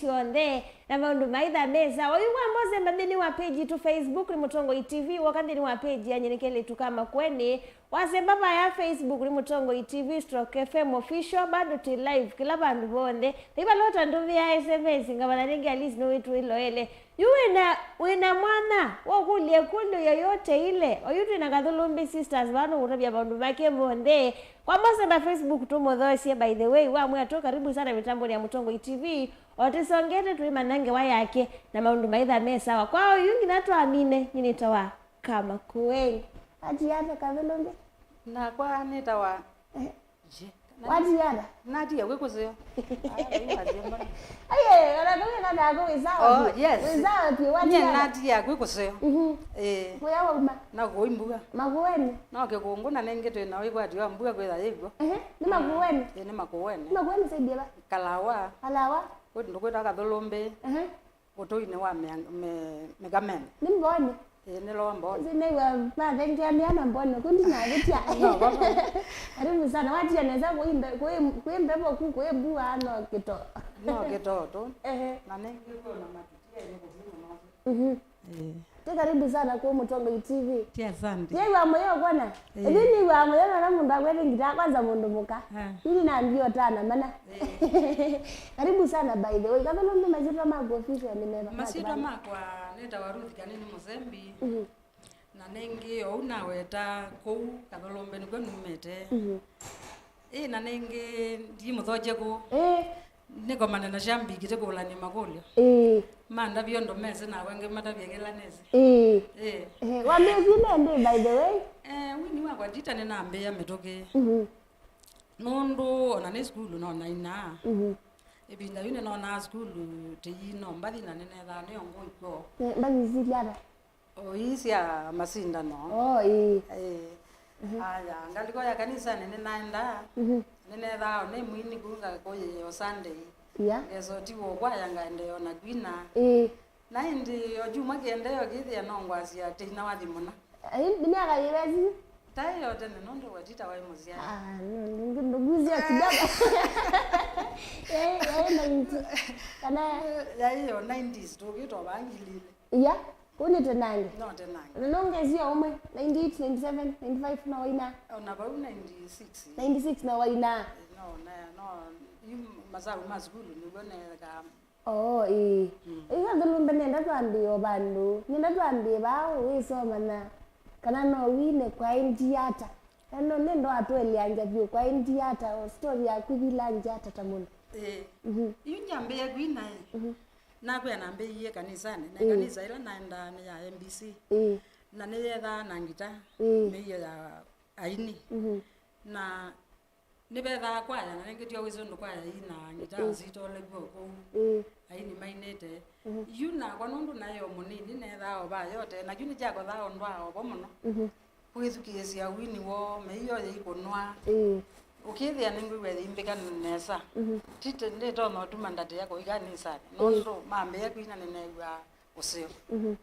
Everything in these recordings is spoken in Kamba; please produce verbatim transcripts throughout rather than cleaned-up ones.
syonthe, na maũndũ maitha mesa. Oyu wa Mose Mbambini wa page tu Facebook nĩ Mũtongoi T V, woka nthĩnĩ wa page ya Nyenekele Tukama Kweni. Wasemba vaya Facebook nĩ Mũtongoi T V stroke F M official, bado twĩ live kĩla vandũ vonthe. Nĩvalota ndũvĩa S M S, ngavana nĩngĩ at least nĩwĩtwĩloele. Yu wĩna, wĩna mwanya wa ũkũlya ĩkũlyo yoyote ile. Oyu twĩna Kathũlũmbĩ Sisters vano kũtavya maũndũ make monthe. Kwa Mose na Facebook tũmũthoesie, by the way, wa mwĩa tu, karibu sana mitamboni ya Mũtongoi T V. O tũsongete twĩmanya ngewa yake na maũndũ maitha me sawa. Kwa oyu nginya twamine, nyinĩtawa Kama Kuei. Atiata Kathũlũmbĩ. Nakwa nĩtawa Eh. Je, Watiata? Natia kwĩ kũseo. Aye, ona kũu ĩkathaa kũ wĩsawa Oh, vyũ. Yes. Wĩsawa vyũ, Nye watiata? Natia kwĩ kũseo. Mhm. Eh, Kũya wauma. Na kũi mbua. Makueni. No kĩkũngũ na nengĩ twĩ na wĩkwati wa mbua kwĩtha yĩkw'o. Ehe, nĩ Makueni. Eh, nĩ Makueni. Nĩ Makueni saidi ĩva? Kalawa. Kalawa. Kwĩ ndũ kwĩtwa Kathũlũmbĩ. Ehe. Ũtũinĩ wa mĩa-, mĩ-, mĩkamene. Nĩ Mboni. Ĩĩ, nĩ loa Mboni. Ĩsĩ nĩw'a mathengeanĩa na Mboni, kũ ndinavĩtya. No, baba. Karibu sana. Watia nesa kwĩ mbe-, kwĩ, kwĩ mbevo ku, kwĩ mbua, no kĩto. No kĩto tu. Ehe. Na nĩngĩ kwĩ na matutia nĩ kũthi mũno. Mhm. Ĩĩ. Ti karibu sana kwa Mũtongoi T V. Ti asante. Yaiwa moyo kwana. Eh. Ĩthi nĩw'aa mũyo nona mũndũ akwete ngita kwanza mũndũ mũka. Ah. Ili na mbio tana mana. Eh. Karibu sana by the way. Kathũlũmbĩ masyĩtwa maku official nĩ meva? Masyĩtwa makwa nĩtawa Ruth Kanini Mũsembi. Mhm. Na nengĩ ou naweta kũu Kathũlũmbĩ nĩkw'o numĩte. Mhm. Ĩ, na nengĩ ndi mũthokye kũu. Eh. Nĩkomane na shambiki tĩkũlany'a makũlyo. Ĩĩ. Mandavya ũndũ mesĩ nakwa ngĩmatavya kĩla nesĩ. Ĩĩ. Ĩĩ. Eh, wambĩĩsie nĩ ĩndĩ, by the way? Eh, wini wakwa ndita nĩnambĩĩa mĩtũkĩ. Mhm. Nũndũ ona nĩ sukulu no nainaa. Mhm. Ĩvinda yu nĩnonaa sukulu tĩi no mbathi na nĩnethaa nĩyo ngũi kwoo. Eh, mbathi sili ata? O ii sya masindano. Oh, ĩĩ. Ĩĩ. Mhm. Aya, ngalĩko ya kanisanĩ nĩnaendaa. Mhm. Nĩnethaa o nĩ mwini kũu ngakũyĩĩa o Sunday. Yeah. Ngesotiwa o kwaya ngaendeea o na kwina. Ĩĩ. Na ĩndĩ o kyumwa kĩendeea ũkĩthĩa no ngwasya tĩi na wathi mũna. Ai, nĩ myaka yĩva ĩsu? Taĩ o tene nũndũ watita waĩ mũsyai. Ah, no, ndũngũzia kidogo. Yaĩ, yaĩ ninety. Kana yaĩ o nineties tũkĩtwa vaa ngili ilĩ. Iya, kũu nĩ tenange. No tenange. Na no ngesie ũmwe, ninety-eight, ninety-seven, ninety-five no waina. O na vau ninety-six. Ninety-six no waina. No, na, no, yu masavu ma sukulu nĩw'o neekaa. Oo, ĩĩ. Mm. Ĩĩ, Kathũlũmbĩ nenda twambĩe o vandũ. Nenda twambĩe vaa wĩsoma na kana no wine kwaĩ ndiata. Na no nenda watũeleangya vyũ kwaĩ ndiata, o story yaku yĩlangyata ta mũndũ. Ĩĩ. Mhm. Yu nyambĩe kwina ĩ. Mhm. Nakwĩa nambĩie kanisanĩ, na ĩĩ, kanisa ĩla naendaa nĩ ya M B C. Ĩĩ. Na nĩyethaa na ngita, ĩĩ, mĩio ya aini. Mhm. Na nĩvethaa kwaya, na nĩngĩ tyo wĩsĩ ũndũ kwaya ina ngita, ĩĩ, sitolew'a o kũu. Ĩĩ. Aini mainĩte. Mhm. Yu nakwa nũndũ naĩ o mũnini, nethaa o vaa yote, na yu nĩkyakothaa ũndũ wa ovo mũno. Mhm. Kwĩthukĩĩsya wini woo, mĩio yĩikũnwa. Ĩĩ. Ũkĩthĩa nĩngwĩw'a yĩimbĩka nesa. Mhm. Tite ndĩtonya ũtuma ndatĩa kũi kanisanĩ. Ĩĩ. Nũndũ mambĩĩa kwina nĩneew'aa ũseo. Mhm.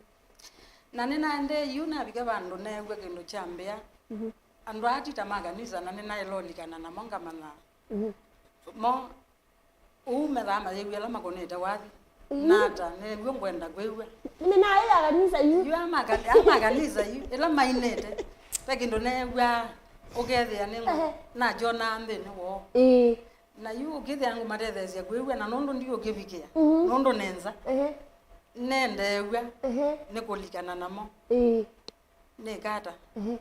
Na nĩnaendee yu navika vandũ neew'a kĩndũ kyambĩa. Mhm. Andũ aa ti ta ma kanisa na nĩnaĩle ũlikana namo ngamanya. Mhm. Mo Ũu methaa mayĩw'a ala makũnĩte wathi. Mm. Nata, nĩw'o ngwenda kwĩw'a. Nĩ naĩ ya kanisa yu. Yu ama ka-, ama kanisa yu, ĩla mainĩte. Ve kĩndũ neew'aa, ũkethĩa nĩ ngũ-, ehe, nakyonaa nthĩnĩ woo. Ĩĩ. Na yu ũkĩthĩa ngũmatetheesya kwĩw'a, na nũndũ ndiũkĩvikĩa, mhm, nũndũ nĩ nza, ehe, nendeew'a, ehe, nĩ kũlikana namo. Ĩĩ. Nĩka ata? Ehe.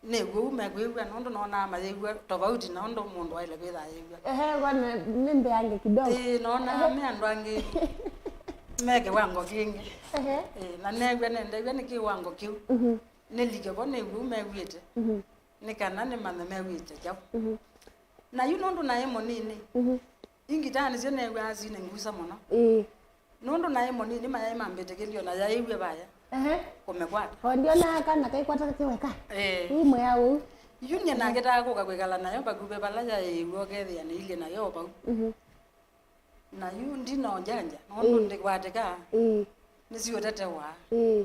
Nĩw'o ũu mekwĩw'a, nũndũ noonaa mayĩw'a tofauti na ũndũ mũndũ waĩle kwĩtha ayĩw'a. Ehe, kwa nĩ, nĩ mbeange kidogo. Ĩĩ, noonaa, ehe, me andũ angĩ me kĩwango kĩngĩ. Ehe. Ĩĩ, na neew'a nendew'a nĩ kĩwango kĩu. Mhm. Nĩlike vo nĩw'o ũu mew'ĩte. Mhm. Nĩ kana nĩmanye mew'ĩte kyaũ. Mhm. Na yu nũndũ naĩ mũnini, mhm, ingita nĩsyo neew'aa syĩnĩngusa mũno. Ĩĩ. Nũndũ naĩ mũnini, mayaĩ mambĩtĩkĩlyo na yaĩw'e vaya, ehe, kũmĩkwata. O ndionaa kana kaikwata keweka. Eh. Ĩĩ, mwĩa ũu. Yu nyie nakĩtaa kũka kwĩkala nayo vakuvĩ vala yaĩw'e, ũkethĩa nĩilye nayo o vau. Mhm. Na yu ndinonjanja, nũndũ, ĩĩ, ndikwatĩka, ĩĩ, nĩsiũtetewa. Ĩĩ.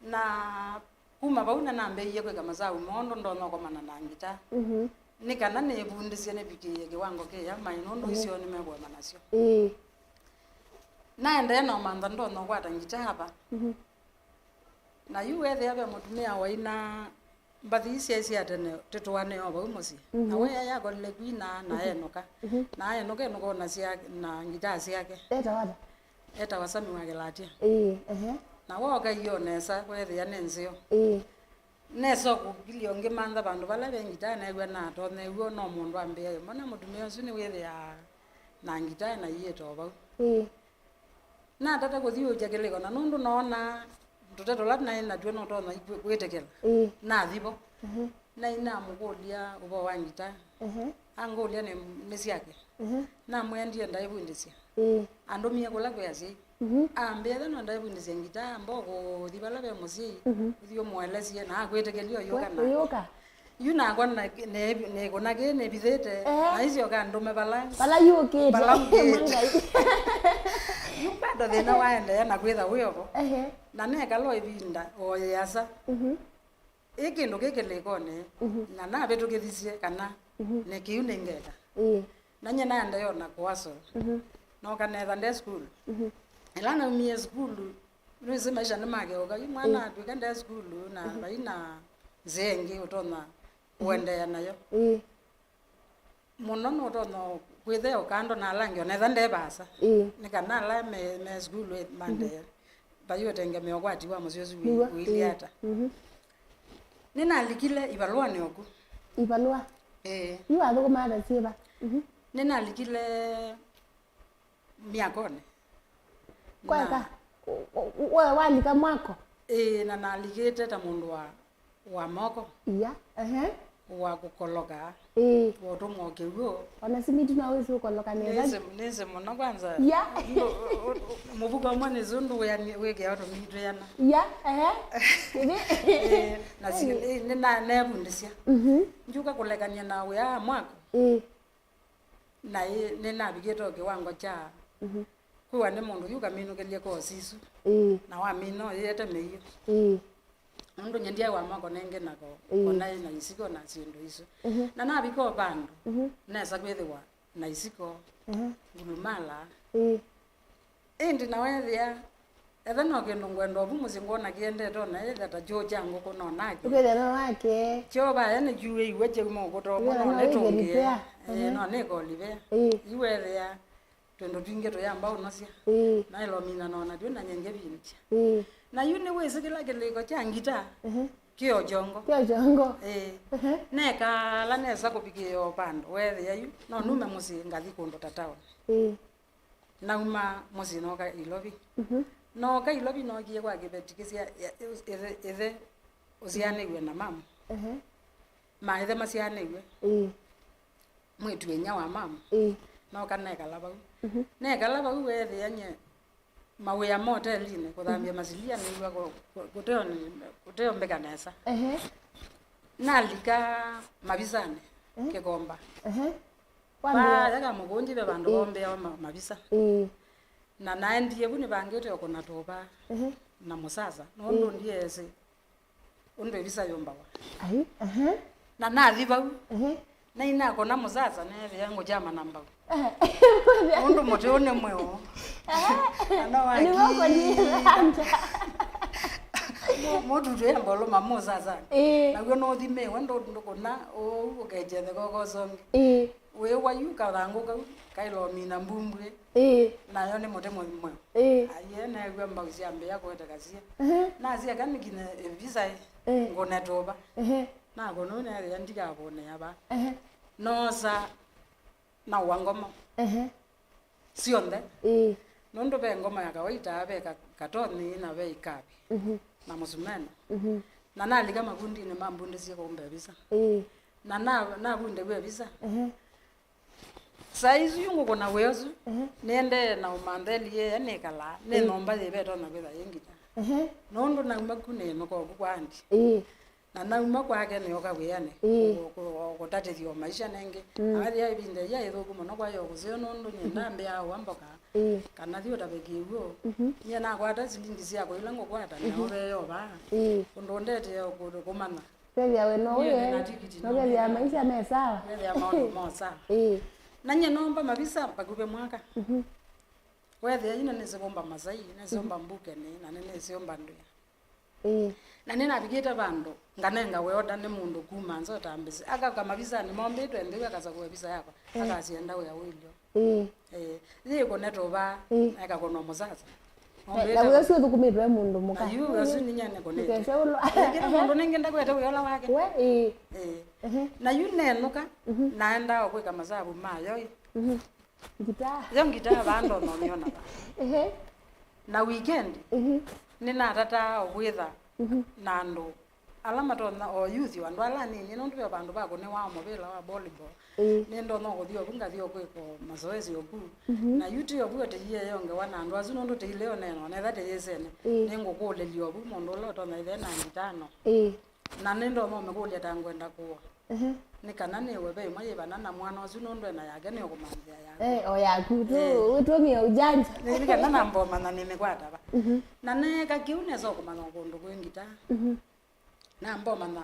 Na kuma vau nĩnambĩĩie kwĩka masavu moo ũndũ ndonya ũkomana na ngita. Mhm. Nĩ kana nĩĩvundĩsye nĩvikĩĩe kĩwango kĩya maĩ nũndũ, mhm, isio nĩmekũema nasyo. Ĩĩ. Naendee na ũmantha ndonya ũkwata ngitaa va. Mhm. Na yu weethĩa ve mũtumĩa waina mbathi ii syaĩ sya tene tĩtũanĩe o vau mũsyĩ. Mhm. Na we yaĩ akolile kwina na, mhm, enũka. Mhm. Na enũka enũka na sya-, na ngitaa syake. Etawa ata? Etawa Sami wa Kĩlatia. Ĩĩ, ehe. Na wooka io nesa, weethĩa nĩ nzeo. Ĩĩ. Nesa kũkilya ũngĩ mantha vandũ vala ve ngitaa, neew'a natonyeew'a no mũndũ ambĩa, "Mbona mũtumĩa ũsu nĩwĩthĩaa na ngitaa na iĩte o vau?" Ĩĩ. Natata kũthyũũkya kĩlĩko, na nũndũ noona tũtata tũla naĩ natw'o nũtonya kwĩ-, kwĩtĩkĩla. Ĩĩ. Nathi vo. Mhm. Naĩ namũkũlya ũvoo wa ngitaa. Mhm. Angũlya nĩ, nĩ syake. Mhm. Namwĩa ndienda ĩvundĩsya. Ĩĩ. Andũmie kũla kwĩ asyai. Mhm. Ambĩa ethwa no ndaĩvundĩsya ngitaa, amba kũthi vala ve mũsyai, mhm, ũthi ũmũelesye, na akwĩtĩkĩlya ũyũka na. Ũyũka? Yu nakwa na-, ne-, nĩkũna kĩĩ nĩvithĩte, eh, na isyoka ndũme vala. Vala yũkĩte. Vala ũkĩte. Mwangai. Yu bado thĩna waendeea na kwĩtha wĩ ovo. Ehe. Na nekala o ĩvinda o yĩasa. Mhm. Ĩ kĩndũ kĩ kĩlĩkonĩ, mhm, na navĩtũkĩthisye kana, mhm, nĩ kĩu nĩngeka. Ĩĩ. Na nyie naendeea o na kũasol. Mhm. Nooka neetha nde sukulu. Mhm. Ĩla naumie sukulu, nĩwĩsĩ maisha nĩmakeũka. Yu mwana, ĩĩ, atw'ĩka nde sukulu na, mhm, vai na nzĩa ĩngĩ ũtonya, mhm, kũendeea nayo. Ĩĩ. Mũno nũtonya kwĩthĩa ũkando na ala angĩ, onetha nde vaasa. Ĩĩ. Nĩ kana ala me, me sukulu, ĩ, mandee. Mhm. Vai ũtengemeo ũkwati wa mũsyĩ ũsu wĩ-, nĩw'o, wĩilyĩ, ĩĩ, ata. Mhm. Nĩnalikile ivalũanĩ oku. Ivalũa? Ĩĩ. Yu wathũkũmaa ta syĩva? Mhm. Nĩnalikile myakonĩ. Kwaeka? Na u-, u-, we walika mwako? Ĩĩ, na nalikĩte ta mũndũ wa, wa moko. Iya, ehe. Wa kũkoloka. Ĩĩ. Wa ũtũmwa kĩw'ũ. Ona simiti no wĩsĩ ũkoloka nesa. Nĩsĩ, nĩsĩ mũno kwanza. Iya. Ndũ, ũ-, ũ-, mũvuko ũmwe nĩsĩ ũndũ wĩani-, wĩkĩawa tũmii twĩana. Iya, ehe. Ĩĩ, na si-, ĩĩ, nĩna-, neevundĩsya. Mhm. Ndyũka kũlekany'a na wĩa wa mwako. Ĩĩ. Na ĩ, nĩnavikĩte o kĩwango kya, mhm, kwĩwa nĩ mũndũ yu kaminũkĩlye kosi isu. Ĩĩ. Na wamina ũyĩete mĩio. Ĩĩ. Nũndũ nyie ndyaĩ wa moko nengĩ nako, ĩĩ, ona ĩ na isiko na syĩndũ isu. Mhm. Na navika o vandũ, mhm, nesa kwĩthĩwa na isiko, mhm, ngulumala. Ĩĩ. Ĩndĩ na weethĩa, etha no kĩndũ ngwenda ovu mũsyĩ ngwona kĩendete, ona ĩtha ta kyoo kya ngũkũ no nake. Ũkethĩa no nake. Kyoo vaya nĩkyuĩiwe kyauma ũkũta ũmwe no nĩtũngĩe. Repair. Ĩĩ, mhm, no nĩkolivea. Ĩĩ. Yu weethĩa twĩndũ twingĩ tũyamba ũnosya. Ĩĩ. Naĩlomina no natw'o na nyie ngĩvindya. Ĩĩ. Na yu nĩwĩsĩ kĩla kĩlĩko kya ngita, mhm, kĩ o kyongo. Kĩ o kyongo. Ĩĩ. Mhm. Nekala nesa kũvikĩĩa o vandũ, weethĩa yu no nume mũsyĩ ngathi kũndũ ta taoni. Ĩĩ. Nauma mũsyĩ nooka Ilovi. Mhm. Nooka Ilovi nookie kwa kĩveti kĩsya, ya, ĩthe, ĩthe ũsyaanĩw'e na mamu. Ehe. Ma ĩthe masyaanĩw'e. Ĩĩ. Mwĩĩtu-a-inyia wa mamu. Ĩĩ. Nooka nekala vau. Mhm. Nekala vau weethĩa nyie mawĩa ma otelinĩ, kũthambya, mhm, masilia nĩw'a kũ-, kũ-, kũteo nĩ-, kũteombĩka nesa. Ehe. Nalika mavisanĩ, ehe, Kĩkomba. Ehe. Vaya Kamũkũnji ve vandũ, ĩĩ, voombeawa ma-, mavisa. Ĩĩ. Na naendie vu nĩvangĩte o kũna tũva, ehe, na mũsasa, nũndũ, ĩĩ, ndyeesĩ ũndũ ĩvisa yũmbawa. Ai, ehe. Na nathi vau, ehe, nainakũna mũsasa, neethĩa ngũkyama na mbau. Ehe. Nũndũ mũtĩ ũũ nĩ mweũ. Ehe. Na no nĩw'o ũkũnyivanga. Mu-, mũtutũ ya mboloma mũsasa. Ĩĩ. Naw'o nũthimĩwe ndũ-, ndũkũna ũu ũkekye thekokosongi. Ĩĩ. Wĩwa yu kathangũ kau kaĩlomina mbumbwĩ. Ĩĩ. Nayo nĩ mũtĩ mwe-, mweũ. Ĩĩ. Aye, neew'a mbau syambĩĩa kũete kasia. Ehe. Nasya, "Eka nĩkinye ĩvisa ĩ, ĩĩ, ngũne tũva." Ehe. Nakũna ũu neethĩa ndikakũnĩa va. Ehe. Noosa naũa ngoma. Ehe. Syonthe. Ĩĩ. Nũndũ ve ngoma ya kawaita, ve ka-, katoni, na ve ikavi, mhm, na mũsumeno. Mhm. Na nalika makundinĩ mambundĩsye kũmba ĩvisa. Ĩĩ. Na na-, navundĩw'a ĩvisa. Ehe. Saa isu yu ngũkũna wĩa ũsu, ehe, nĩendee na ũmantheli ĩya nĩkalaa, nĩ, ĩĩ, nyũmba yĩvetonya kwĩtha yĩ ngita. Ehe. Nũndũ nauma ku nĩnũka oku kwa andi. Ĩĩ. Na nauma kwake nĩoka wĩanĩ, ĩĩ, kũ-, kũ-, kũtatĩthya o maisha nengĩ. Mm. Athĩa ĩvinda ĩya ĩthũku mũno kwa yo kũseo nũndũ nyie, mhm, ndambĩaa ũa mboka, ĩĩ, kana thi ũtave kĩw'ũ. Mhm. Nyie nakwata silingi syakwa ila ngũkwata, mhm, nĩoveeo vaa. Ĩĩ. Ũndũ ũndetee kũ-, kũmanya. Kwĩthĩa wĩ no wĩe, nũkethĩa maisha me sawa. Kwĩthĩa maũndũ mo sawa. Ĩĩ. Na nyie nomba mavisa vakuvĩ mwaka. Mhm. Weethĩa yu nĩnĩsĩ kũmba masai, nĩnĩsĩ kũmba mbukeni, na nĩnĩsĩ kũmba ndwĩa. Ĩĩ. Na nĩnavikĩte vandũ nganengawe oda nĩ mũndũ kuma nza ũtambĩsĩ. Akauka mavisanĩ mombĩtwe nthĩ, akasakũa visa yakwa, akasya enda wĩa ũilyo. Ĩĩ. Ĩĩ. Yĩkũnetwa vaa, ĩĩ, ekakũnwa mũsasa. Na wĩa ũsu ũthũkũmĩtwe mũndũ mũka. Na yu wĩa ũsu nĩ nyie nĩkũnĩte. Ndũkese ũlwa. Ĩngĩ mũndũ nĩngĩ ndakwete wĩa ũla wake. We, ĩĩ. Ĩĩ. Ehe. Na yu nenũka, naendaa o kwĩka masavu mayo ĩ. Mhm. Ngitaa. Yo ngitaa vaa ndononyona vaa. Ehe. Na weekend, mhm, nĩnatataa o kwĩtha, mhm, na andũ ala matonya, o youth, o andũ ala anini, nũndũ ve vandũ vakũnĩwa mũvĩla wa volleyball. Ĩĩ. Nĩndonya o kũthi ovu, ngathi o kwĩka o mazoezi ovu. Mhm. Na yu ti ovu atĩ yĩeyongewa na andũ asu, nũndũ tĩile o neno, netha tĩyĩsene. Ĩĩ. Nĩngũkũlĩlya ovu mũndũ ũla ũtonya ĩthe na ngitaa no. Ĩĩ. Na nĩndonya ũmĩkũlya ta ngwenda kũa. Ehe. Nĩ kana nĩwe ve ĩmwe yĩ vana na mwana ũsu, nũndũ ena yake nĩũkũmanthĩa yaku. Eh, o yaku tu, eh, ũtũmĩe ujanja. Nĩ, nĩ kana namba ũmanya nĩmĩkwata va. Mhm. Na neeka kĩu nesa ũkũmanya kũndũ kwĩ ngitaa. Mhm. Namba ũmanya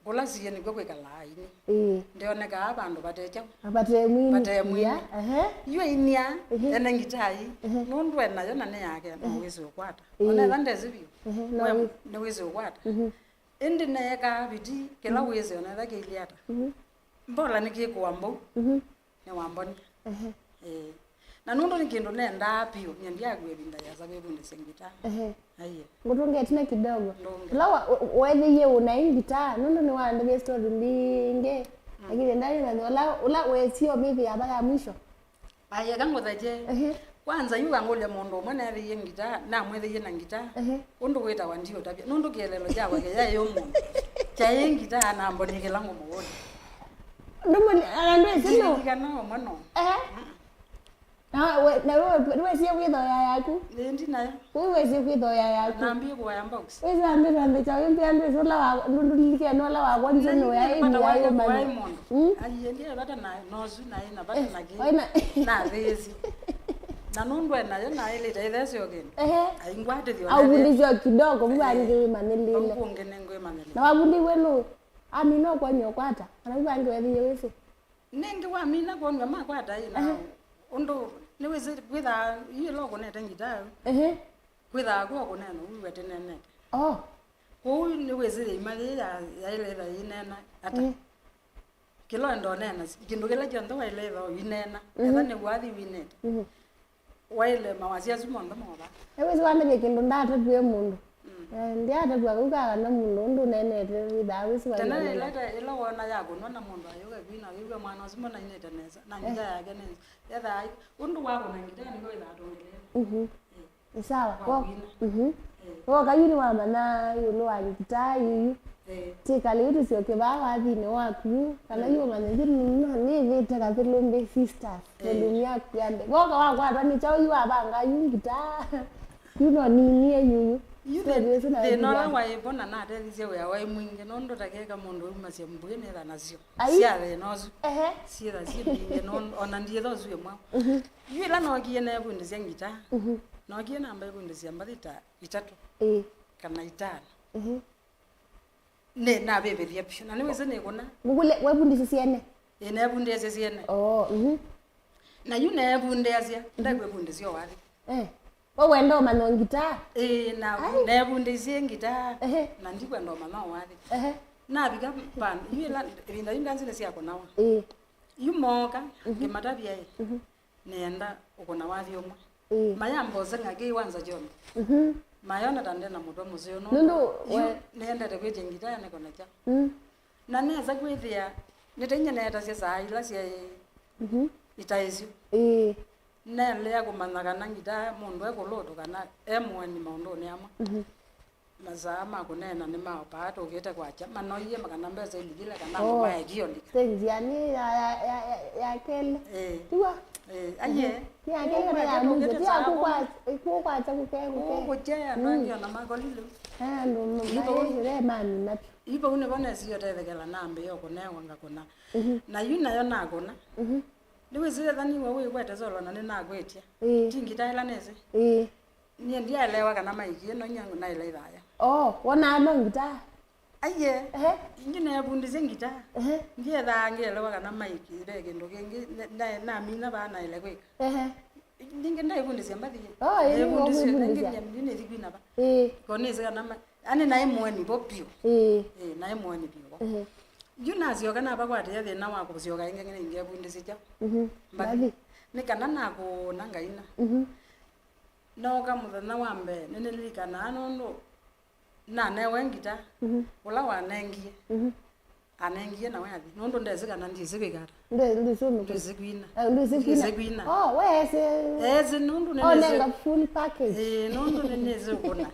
kũla siĩ nĩkw'o kwĩkalaa aini. Ĩĩ. Ndĩonekaa vandũ vate kyaũ. Vate mwini. Vate mwini. Ehe. Yu ainia, ehe, ene ngitaa ii. Ehe. Nũndũ enayo na nĩ yake, no, ehe, wĩsĩ ũkwata. Ĩĩ. Ona etha ndesĩ vyũ. Ehe, no we wĩ- nĩwĩsĩ ũkwata. Mhm. Ĩndĩ neekaa vitii kĩla wĩsĩ ona etha kĩilyĩ ata. Mhm. Mbola nĩkĩkũa mbou, mhm, nĩwambonia. Ehe. Ĩĩ. Na nũndũ nĩ kĩndũ nendaa vyũ, nyie ndyaku ĩvinda yasa kwĩvundĩsya ngitaa. Ehe. Aiye. Ngũtũnge ĩtina kidogo. Ndũnge. Ũla wa- we- weethĩie ũnaĩ ngitaa, nũndũ nĩwandavya story mbingĩ. Mm. Lakini ndalĩmanya ũla, ũla wesie ũmĩthĩa ava ya mwisho. Ai, eka ngũthekye. Ehe. Kwanza, yu wangũlya mũndũ ũmwe neethĩie ngitaa, namwĩthĩie na ngitaa. Ehe. Ũndũ wĩtawa ndiũtavya. Nũndũ kĩeleelo kyakwa kĩyaĩ ũmũnthĩ. Kyaĩ ngitaa nambonie kĩla ngũmũkũlya. Ndũmũli-, ana ndwĩsĩ no. Ndilikana ũmwe no. Ehe. Na we, na we, nĩwesie kwĩthoya yaku? Ĩĩ, ndi nayo. Ũu wĩsie kwĩthoya yaku. Nambie kũoya box. Wĩsĩ ambĩtwa mbĩkya wĩmbĩa ndwĩsĩ ũla wa, ndũlilikene ũla wakwa nĩsĩ nũyaĩ nũyaĩ ũmanya. Mm? Aiendie vata na nosu naĩ na vata na kĩ. Waĩ na- nathĩĩsye. Na nũndũ enayo naĩlĩte ĩthesyo kĩndũ. Ehe. Aingwatĩthyo. Auvundĩsyo kidogo, vu angĩ wĩmanyĩlĩle. Ũngĩ nĩngwĩmanyĩlĩle. Na wavundĩw'e nũ? Amina ũkwany'a ũkwata. Kana vu angĩ wethĩie wĩsĩ? Nĩngĩ wamina kwonw'a makwata ĩ na, ehe, ũndũ nĩwĩsĩ kwĩthaa yu ĩla ũkũnete ngitaa, ehe, kwĩthaa kw'o kũneena ũu wĩw'e tĩneenete. Oh. Kwoou nĩwĩsĩ ĩima yĩĩ ya- yaĩle ĩtha yĩneena ata. Ehe. Kĩla ũenda ũneena, kĩndũ kĩla kyonthe waĩle ĩtha ũineena, mhm, etha nĩ wathi winete. Mhm. Waĩle mawasya asu monthe mova. Ewĩsĩ wandavya kĩndũ ndatatw'e mũndũ. Mm. Eh, ndyatatw'a kau ka kana mũndũ ũndũ ũneenete wĩthaa wĩsĩ. Tene waĩle ĩla ĩla wona yakũnwa na mũndũ ayũka kwina, wĩw'a mwana ũsu mbona ainĩte nesa, na ngita yake nesa. Ethaa ũndũ wakũna ngita nĩw'o wĩthaa atongeleele. Mhm. Eh. Nĩ sawa. Wa kwina. Mhm. Eh. Woka yu nĩwamanya ĩũlũ wa ngita yu. Eh. Tĩkale yu tũsyoke vaa wathinĩ waku yu, kana, mm, yu ũmanye yu nĩ- nĩvĩte Kathũlũmbĩ Sisters. Eh. Volume yaku ya mbee. Woka wakwatwa nĩ kyaũ yu wavanga yu ngitaa? Yu no ninie yuyu. Yu story thĩ- ĩsu na thĩna ũla waĩ vo na natethisye wĩa waĩ mwingĩ, nũndũ ta keka mũndũ aumasya mbuĩ nĩtha nasyo. Ai. Sya thĩna ũsu. Ehe. Syĩtha syĩ mbingĩ, nũndũ ona ndiĩtha ũsu ĩmwe. Mhm. Yu ĩla nookie neevundĩsya ngitaa, mhm, nookie namba ĩvundĩsya mbathi ta itatũ, ĩĩ, kana itano. Mhm. Nĩ navĩvĩthya vyũ. Na nĩwĩsĩ nĩkũna. Ngũkũlye, wevundĩsya syene? Ĩĩ, neevundĩasya syene. Oh, mhm. Na yu neevundĩasya, mhm, ndakwĩvundĩsya o wathi. Eh. We wenda ũmanya ngitaa? Ĩĩ, na ai, neevundĩisye ngitaa, ehe, na ndikwenda ũmanya o wathi. Ehe. Navika vandũ, yu ĩla, ĩvinda yu ndanzi nĩsyakũnawa. Ĩĩ. Yu mooka, mhm, ngĩmatavya ĩ, mhm, nĩenda ũkũna wathi ũmwe. Ĩĩ. Mayamba ũseng'a kĩwanza kyonthe. Mhm. Mayona ta ndĩ na mũtwe mũseo nũndũ, nũndũ yu we- nĩendete kwĩtya ngitaa nĩkũna kyaũ. Mm. Na nesa kwĩthĩa nĩtainya neetasya saa ila syaĩ, mhm, itaĩsyo. Ĩĩ. Nelea kũmanya kana ngitaa mũndũ e kũlũtũ kana e mũeni maũndũnĩ amwe. Mhm. Masaa ma kũneena nĩ ma opaa tũkĩte kwakya, manoie kana mbesa ilikile kana andũ, oh, maekio lika. Stage ya nĩ ya, ya, ya, ya, ya kelĩ. Eh. Tiwa? Eh, aye. Mhm. Ya kelĩ kana ya mwisho. Ti ya kũkwa-, kũkwakya kũke, kũke. Kũkũkye andũ angĩ ona makolile. Eh, andũ ma-, yu vau, maĩ, mamina vyũ. Yu vau nĩvo nesie ũtethekela nambĩĩa kũnewa ngakũna. Mhm. Na yu nayo nakũna. Mhm. Nĩwĩsĩ ethaniwe wĩkwete solo na nĩnakwĩtya. Ĩĩ. Ti ngita ĩla nĩsĩ. Ĩĩ. Nyie ndyaelewa kana maiki ĩno nyie naĩla ĩthaya. Oh, wonaa no ngitaa? Aiye. Ehe. Ingĩ neevundĩsye ngitaa. Ehe. Ndyethaa ngĩelewa kana maiki ve kĩndũ kĩngĩ ne-, ne-, namina vaa naĩle kwĩka. Ehe. Ningĩ ndaĩvundĩsya mbathi. Oh, ĩĩ, nĩwĩvundĩsya. Nĩthi kwina va? Ĩĩ. Ko nĩsĩ kana ma-, ani naĩ mũeni vo vyũ. Ĩĩ. Ĩĩ, naĩ mũeni vyũ vo. Ehe. Yu nasyoka navakwatĩa thĩna wa kũsyoka ĩngĩ nĩngevundĩsya kyaũ? Mhm. Mbathi. Mbathi. Nĩ kana nakũna ngaina. Mhm. Nooka mũthenya wa mbee, nĩnĩlilikanaa nũndũ nanewe ngita, mhm, ũla wanengie. Mhm. Anengie na wathi. Nũndũ ndesĩ kana ndyĩsĩ kwĩka ata. Ndwĩ-, ndwĩsĩ ũmĩkũna. Ndwĩsĩ kwina. Eh, ndwĩsĩ kwina. Ndyĩsĩ kwina. Oh, weesĩ. Eesĩ nũndũ nĩnĩsĩ. Oh, nenga full package. Ĩĩ, nũndũ nĩnĩsĩ ũkũna.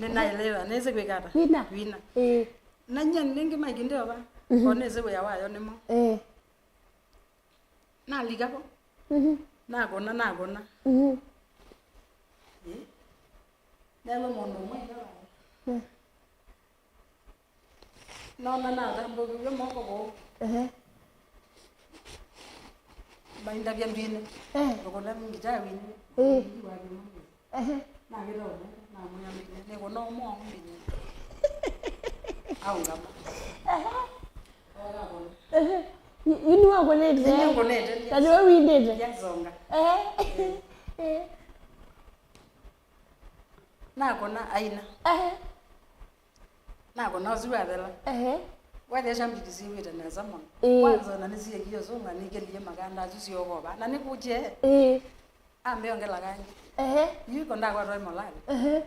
Nĩnaelewa, nĩsĩ kwĩka ata. Kwina. Kwina. Ĩĩ. Na nyie nĩngĩ maiki ndeova. Mhm. Ko nĩsĩ wĩa wayo nĩmo. Ĩĩ. Nalika vo. Mhm. Nakũna, nakũna. Mhm. Ĩĩ. Newe mũndũ ũmwe ĩla waĩ. Mm. Nona natambũkĩw'e moko vau. Ehe. Maindavya ndwinĩ. Eh. Ngũkũna ngitaa wini. Eh. Ehe. Nakĩta ũmwe, namwĩa ndwinĩ. Nĩkũna ũmwe wa ndwinĩ. Aũngama. Ehe. Ehe. Yu, yu nĩwe ũkũnĩte? Nĩngũnĩte. Na nĩwe windĩte? Ndiasonga. Ehe. Eh. Nakũna aina. Ehe. Nakũna ũsu wathela. Ehe. Wethĩa sha mbiti siw'ĩte nesa mũno. Ĩĩ. Kwanza ona nĩsiekĩie ũsũnga nĩkĩlie makanda asu syokova. Na nĩkũkye. Ĩĩ. Ambe ongela kangĩ. Ehe. Yu iko ndakwatwa ĩ molali. Ehe.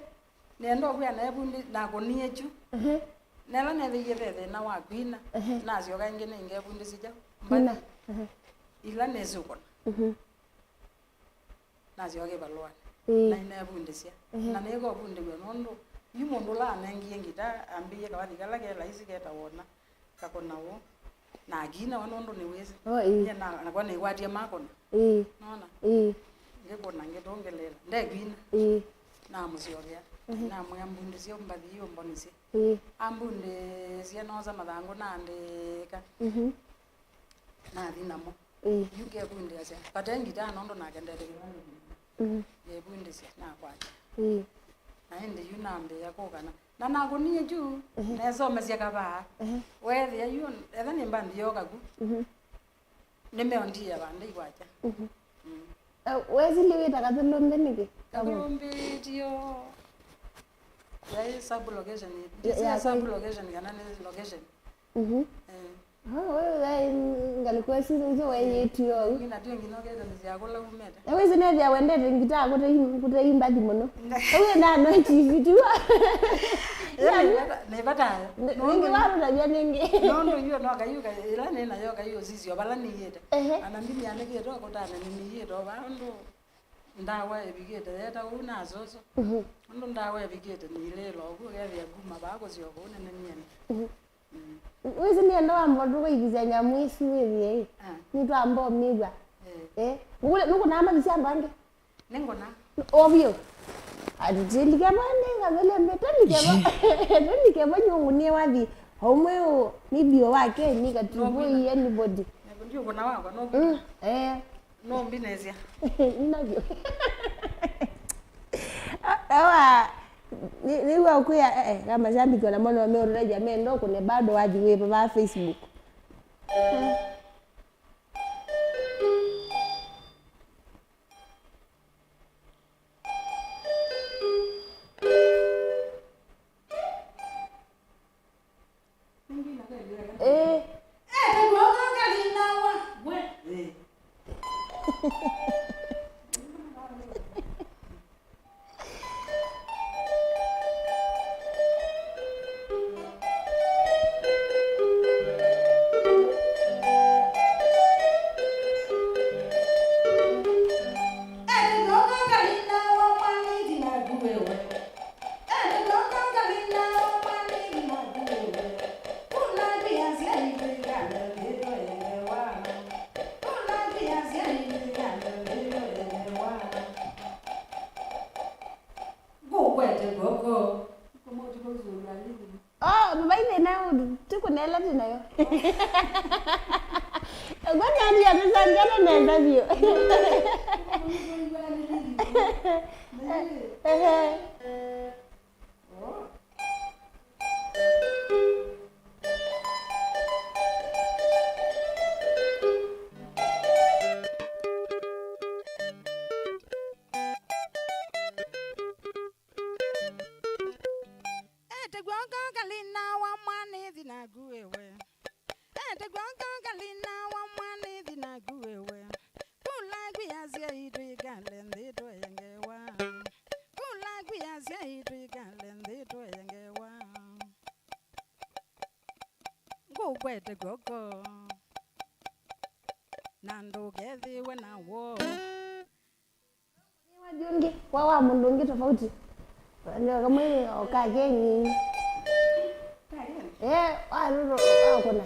Nĩenda ũkwĩa nevundi nakũnie kyu. Ehe. Nela nethĩie ve thĩna wa kwina. Ehe. Nasyoka ĩngĩ nĩngevundĩsya kyaũ? Kwina. Mbathi. Ehe. Ila nĩsĩ ũkũna. Mhm. Nasyoka kĩvalũanĩ. Ĩĩ. Na inevundĩsya. Ehe. Na nĩkũvundĩw'a nũndũ yu mũndũ ũla anengie ngita ambĩie kavathi kala ke laisi ketawa ũna, kakũna ũũ. Na akina we nũndũ nĩwĩsĩ. Oh, ĩĩ. Nyie na, nakwa nĩkwatie makũna. Ĩĩ. Nona? Ĩĩ. Ngĩkũna ngĩtũngĩlĩĩla. Ndekwina. Ĩĩ. Namũsyokea. Ehe. Namwĩa mbundĩsye mbathi ĩĩ ũmbonisye. Ĩĩ. Ambundĩsye noosa mathangũ naandĩka. Mhm. Nathi namo. Ĩĩ. Yu ngevundĩasya. Vate ngitaa nũndũ nake ndete kĩvandĩ kĩu. Mhm. Ngevundĩsya, nakwata. Ĩĩ. Na ĩndĩ yu nambĩĩa kũkana. Na nakũnie kyu, ehe, nesomesya kavaa. Ehe. Weethĩa yu, etha nĩ mbandi yoka ku. Mhm. Nĩmeondie vandũ ikwakya. Mhm. Mm. Eh, wesili wĩta Kathũlũmbĩ nĩkĩ? Kathũlũmbĩ tio. Yaĩ sub location. Ya, ndisĩ ya, sub location kana nĩ location. Mhm. Eh. Oh, wewe yaĩ ngalĩko ĩsu nĩkyo weeyĩtio. Ngina tio ngina ũkethĩa nĩ syakũla umĩte. Na wĩsĩ nethĩa wendete ngitaa kũte i-, kũte imbathi mũno. Ũyũ nano chief tiwa. Ĩla nĩ vata, nĩ vata. Nĩ-, nĩngĩ warũtavya nĩngĩ. Nũndũ yu no kayuka, ĩla nĩ nayo kayu ũsisyo vala nĩyĩte. Ehe. Ana ndimi anĩkĩte ũkũtana nĩmĩyĩte o vaa ũndũ ndawa ĩvikĩte yeta ũu na soso. Mhm. Ũndũ ndawa ĩvikĩte nĩilĩĩla ũku ũkethĩa kuma vaa kũsyoka ũu nene nĩene. Mhm. Mm. Wĩsĩ nĩenda wamba tũkaikĩsya nyamũ isu wĩthĩe ĩ. Ah. Nĩtwamba ũmĩw'a. Eh. Eh. Nũkũna, nũkũnaa mbathi sya andũ angĩ? Nĩngũna. Ovyo. Ati tilike vane, Kathũlũmbĩ, tũlike va. Tũlike va nyungu nĩ wathi. Omwe ũ, ni bio wake, ni katibu anybody. Nĩngũna wakwa, nũkũna. Mm, eh. Nũmbinĩsya. Navyo. Awa, nĩ, nĩw'a ũkwĩa, eh, eh, kama mashabiki ona mono meũtũtavya menda ũkũne bado wathi wĩva va Facebook. Ĩĩ. Ngũkwete kw'oko. Oh, vai thĩna, tũkũnela thĩna yo. Kwani ati atũsangana nenda vyũ. Ehe. ũkwete kw'oko, na ndũkethĩwe na woo. Nĩ wathi ũngĩ, wa, wa mũndũ ũngĩ tofauti. Ndio kamwe o ka keni. Ka keni? Eh, wa ruru, wa kuna.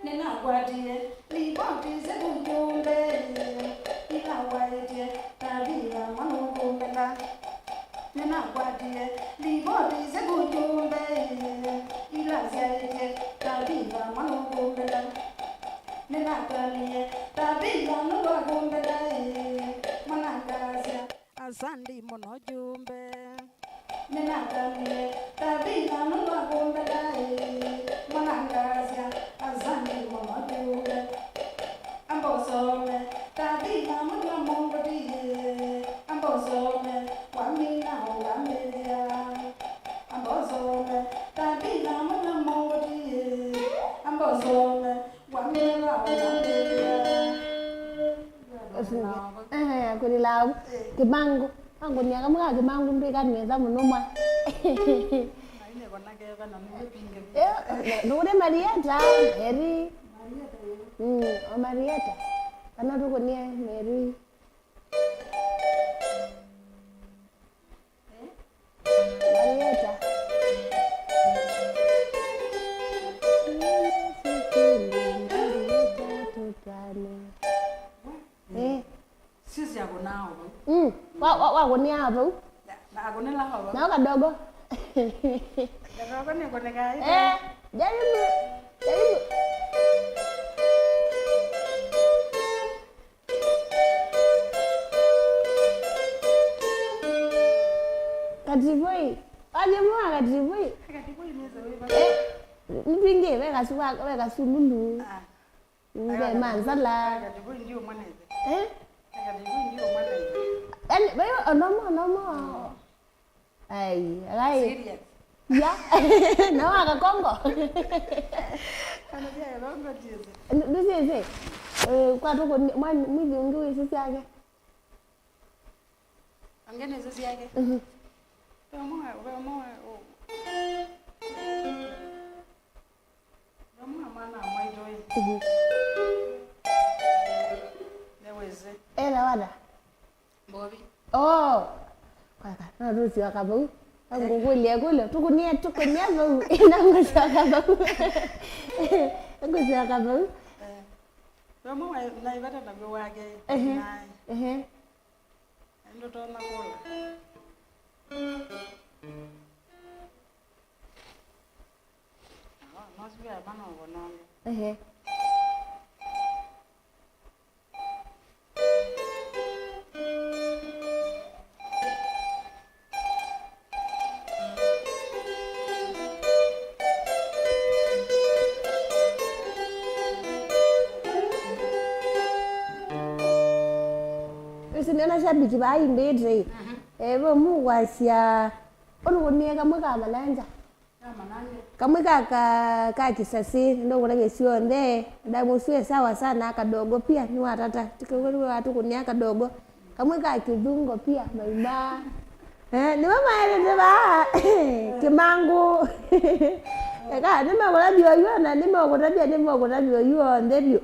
Nĩnakwatie livoti syĩku njũmbe ila waĩtye Tavitha mwanũkũmbĩla. Nĩnakwatie livoti syĩku njũmbe ila syaĩtye Tavitha mwanũkũmbĩla. Nĩnakanie Tavitha nũndũ wa kũmbĩla ĩ, mwanangasya. Asandi mũno jumbe. Nĩnakanie Tavitha nũndũ wa kũmbĩla ĩ, mwanangasya. Asandi mũno jumbe. Amba ũsome Tavitha mũtwe mũngũti ĩ, amba ũsome wamina ũkambĩthĩa. Amba ũsome Tavitha mũtwe mũngũti ĩ, amba ũsome wamina ũkambĩthĩa. Ehe, kũlila au. Kĩmangu. Angũnia kamwe ka kĩmangu mbĩka nesa mũno mwa. Nũkũne Marieta, Mary. Mm, o Marieta. Kana tũkũnie Mary. Marieta. Marieta, tũtane. Eh. Sisi akonao vau. Mm. Wa, wa, wa kunia vau. Na, na akonela vau. Na kadogo. Kadogo ni koneka. Eh, jaribu. Jaribu. Katiboi. Wajemwa katiboi. Katiboi ni zewe. Eh, nipinge weka suwa, weka sululu. Ah. Nde manzala. Akati kũi ndiũmwa nĩthe. Eh? Akati kũi ndiũmwa nĩthe. Yaani, wewe onomo, onomo. Ai, agai. Serious. Ya. Na waka Kongo. Kana pia ya Kongo tiese. Ndusese. Eh, kwa tuko mwa mwithi ungi wisi syake. Angeneze syake. Mhm. Kwa mwa, kwa mwa. Vamwe na mwana wa mwaitũ ĩ. Mhm. Nĩwĩsĩ. Ela wada? Mbovi. Oh. Kwaka, no tũsyoka vau. Angũkũlya kũlya, tũkũnia, tũkũnia vau. Ĩna ngũsyoka vau. Ngũsyoka vau. Eh. Vamwe wa, na ivata na wake. Ehe. Naĩ. Ehe. Ndũtonya kũla. Ehe. Ĩsu nĩ ona shabiki vaa imbĩte. Mhm. Eh, ve mũkwasya, ũnũkũnie kamwe ka malanja. Kamwe ka, ka, ka kisasi, nĩndũkũnavya syonthe, ndamũsue sawa sana, kadogo pia nĩwatata, tikaw'e nĩwe watũkũnĩa kadogo, kamwe ka kĩthungo pia, maima. Eh, nĩwe maelete vaa, kĩmangu. Eka, nĩmekũtavya oyu, na nĩmekũtavya, nĩmekũtavya oyu onthe vyũ.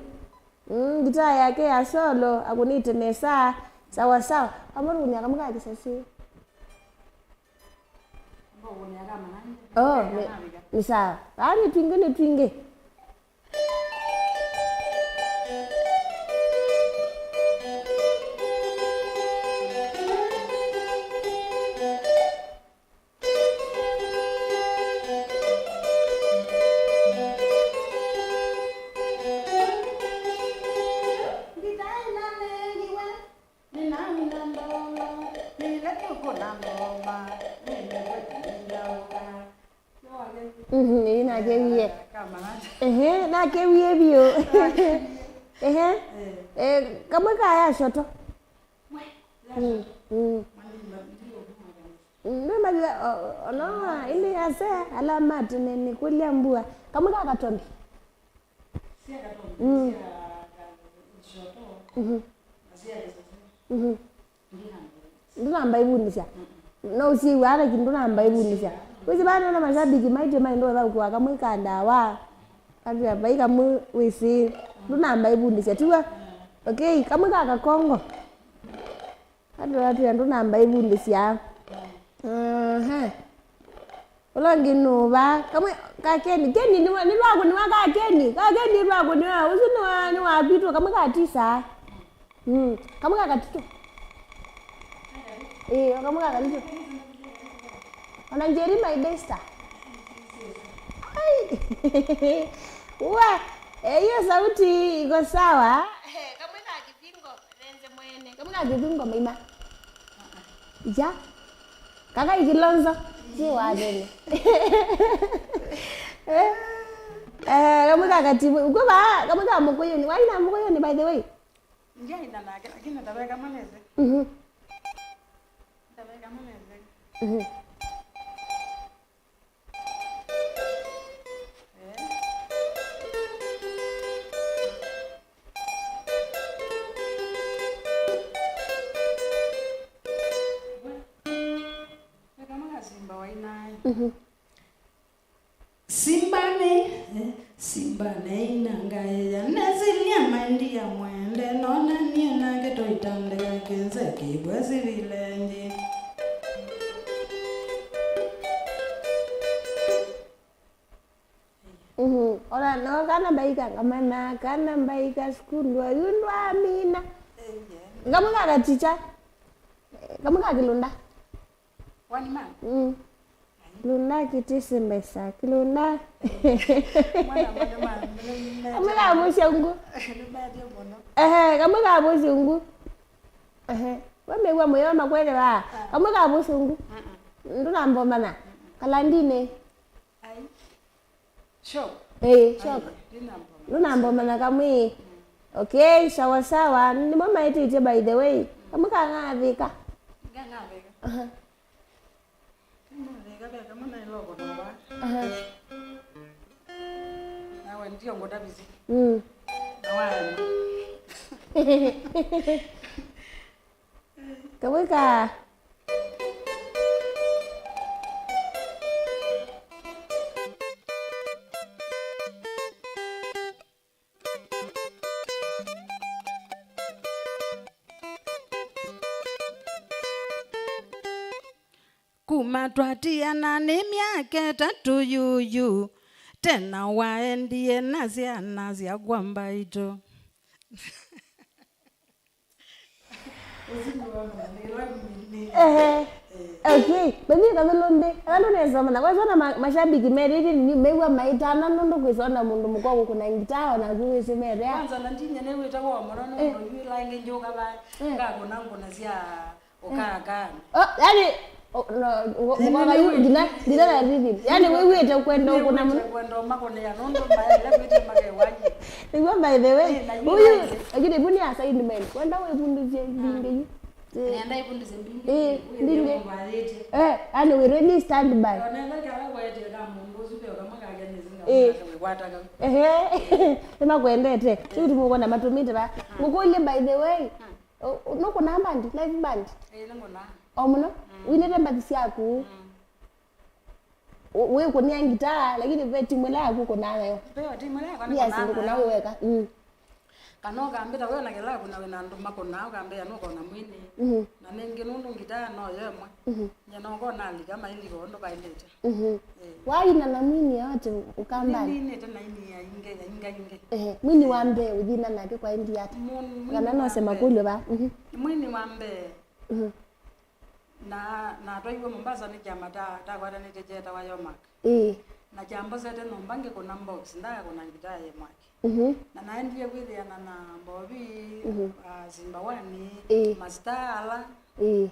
Mm, ngitaa yake ya solo, akũnĩte nesa, sawa sawa. Amwe tũkũnĩa kamwe ka kisasi. Oh, nĩ, nĩ sawa. Aa, nĩ twingĩ, nĩ twingĩ. Nĩnamina ndongo, nĩla tũkũna ngoma, nĩmũkwetĩlĩlaũka. Mhm, ĩĩ, nakĩwie. Kamana. Ehe, nakĩwie vyũ. Ehe. Eh. Eh, kamwe ka ya shoto. Mm, mm. Ndũmanyĩla, o-, ona ĩndĩ ase ala ma tene nĩkũlya mbua. Kamwe ka katombi. Mm. Mhm. Mhm. Ndũnamba ĩvundĩsya. No ũsyĩw'a ata kĩndũ ndũnamba ĩvundĩsya. Wĩsĩ vaa nona mashabiki maitũ maĩ ndũthaũkĩwa kamwe ka ndawa. Katĩa vai kamwe wĩsĩ. Ndũnamba ĩvundĩsya, tiw'o? Okay, kamwe ka kakongo. Atũatũĩa ndũnamba ĩvundĩsya. Aha. Ũla ũngĩ nũva? Kamwe ka Keni. Keni nĩ wa-, nĩ lwakũnĩwa ka Keni. Ka Keni lwakũnĩwa. Ũsu nĩ wa, nĩ wa kwitũ. Kamwe ka tisa. Mm. Kamwe ka katitũ. Ĩĩ, o kamwe ka katitũ. Ona Njeri my besta. Ai. Wa, eh, hiyo sauti iko sawa. Eh, kamwe ka Kipingo, Renze mwene. Kamwe ka Kipingo maima. Ya. Kaka ikilonzo. Si wa thene. Eh, eh, kamwe ka katibu. Uko ba, kamwe ka Mukuyuni. Waina Mukuyuni, by the way. Ndiaina nake, lakini ndaveka maneze. Mhm. Ndaveka maneze. Mhm. Eh. We, we kama kasimba wainaye. Mhm. Simba nĩ, eh, simba nĩ inangaĩya, nesilyĩ maendia mwende, nona niĩ nake tũitandĩka kĩnze kĩw'e sivilenji. Mhm. Ona no kana mbaika ngamana, kana mbaika sukulu, ayu ndwamina. Ngamwe ka katicha. Ngamwe ka kilunda. One man? Mm. Kilunda kitisi mbesa, kilunda. Mwana, mwana, mwana, mwana. Amwĩla mũsyungu. Nĩmatie mũno. Ehe, kamwe ka mũsyungu. Ehe. Wamew'a mũyo makwelewa. Ah. Kamwe ka mũsyungu. Mm-mm. Ndũnambomana. Mm-mm. Kalandini. Ai. Shock. Eh, shock. Ai, ndinambomana. Ndũnambomana kamwe. Mm. Okay, sawa sawa. Nĩmo maĩtĩtye by the way. Mm. Kamwe ka ng'athĩka. Ngang'athĩka. Aha. Ng'athĩka ve kamwe na iloko ndoa. Aha. Nawe ndio ngũtavisi. Mm. Na waema. Kamwe ka. Kuma twatiana nĩ myaka ĩtatũ yuyu, tena waendie na syana syakwa mbaitũ. Ehe. Okay. Mĩthĩ ĩkavĩlũ nthĩ. Ala ndũnesa mana. Kwasona ma-, mashabiki merĩte nini, mew'a maitana nũndũ kwĩsona mũndũ mũka kũkũna ngitaa, o naku wĩsĩ merea. Kwanza na ndinya nĩwĩte wa mũno, eh, nũndũ yu ĩla ĩngĩ njũka va, eh, ngakũna ngũna sya ũkaka. Oh, yani, oh, no, ngo-, nginya, nginya na rhythm. Yani, wĩw'ĩte kwenda ũkũna mũno. Kwenda ũmakũnĩa, nũndũ maelewa kwĩtĩ makewani. Nĩguo, by the way, eh, na yu ũyu, lakini vu nĩ assignment. Kwenda wĩvundĩsye mbingĩ yu. Eh. Nenda ĩvundĩsye mbingĩ. Eh, mbingĩ. Eh, yani, we ready, stand by. Onetha kala kwete ka mũndũ ũsu, veo kamwe kake nĩsinga, eh, kwata kau. Ehe. Nĩmakwendete. Sio tumukuona matũmĩte va. Ngũkũlye, by the way. Mm. Ũ-, ũ-, nũkũnaa band, live band? Ĩĩ, nĩngũnaa. O mũno? Mm. Winĩte mbathi syaku? Mm. Ũ-, wĩkũnĩa ngitaa, lakini ve timu ĩla yaku ũkũnaa nayo? Ve o timu ĩla yakwa. Yes, nĩkũnaa ndũkũnaa nayo wĩ weka. Mm. Kana ũkambĩta we na kĩlavu na wĩna andũ makũnaa, ũkambĩa nũkona mwini. Mhm. Na nĩngĩ nũndũ ngitaa no yo ĩmwe. Mhm. Nyie no ngona alika mailika ũndũ vaĩlĩte. Mhm. Eh. Waina na mwini yote ũkamba? Nĩninĩte na ini ya ingĩ, ya inga ingĩ. Ehe, mwini wa mbee ũthina nake kwa indi ata? Mu-, mwini kana wa nose mbee. Makũlyo va? Mhm. Mwini wa mbee. Mhm. Na, natwaiwe Mombasa nĩ kyama ta, takwatanĩte kyetawa Yomak. Ĩĩ. Na kyambosete nyũmba ngĩkũna box, ndakakũna ngitaa ya mwaki. Mhm. Na naendie kwĩthĩana na Mbovi, mhm, ah, Simba One, ĩĩ, mastaa ala. Ĩĩ.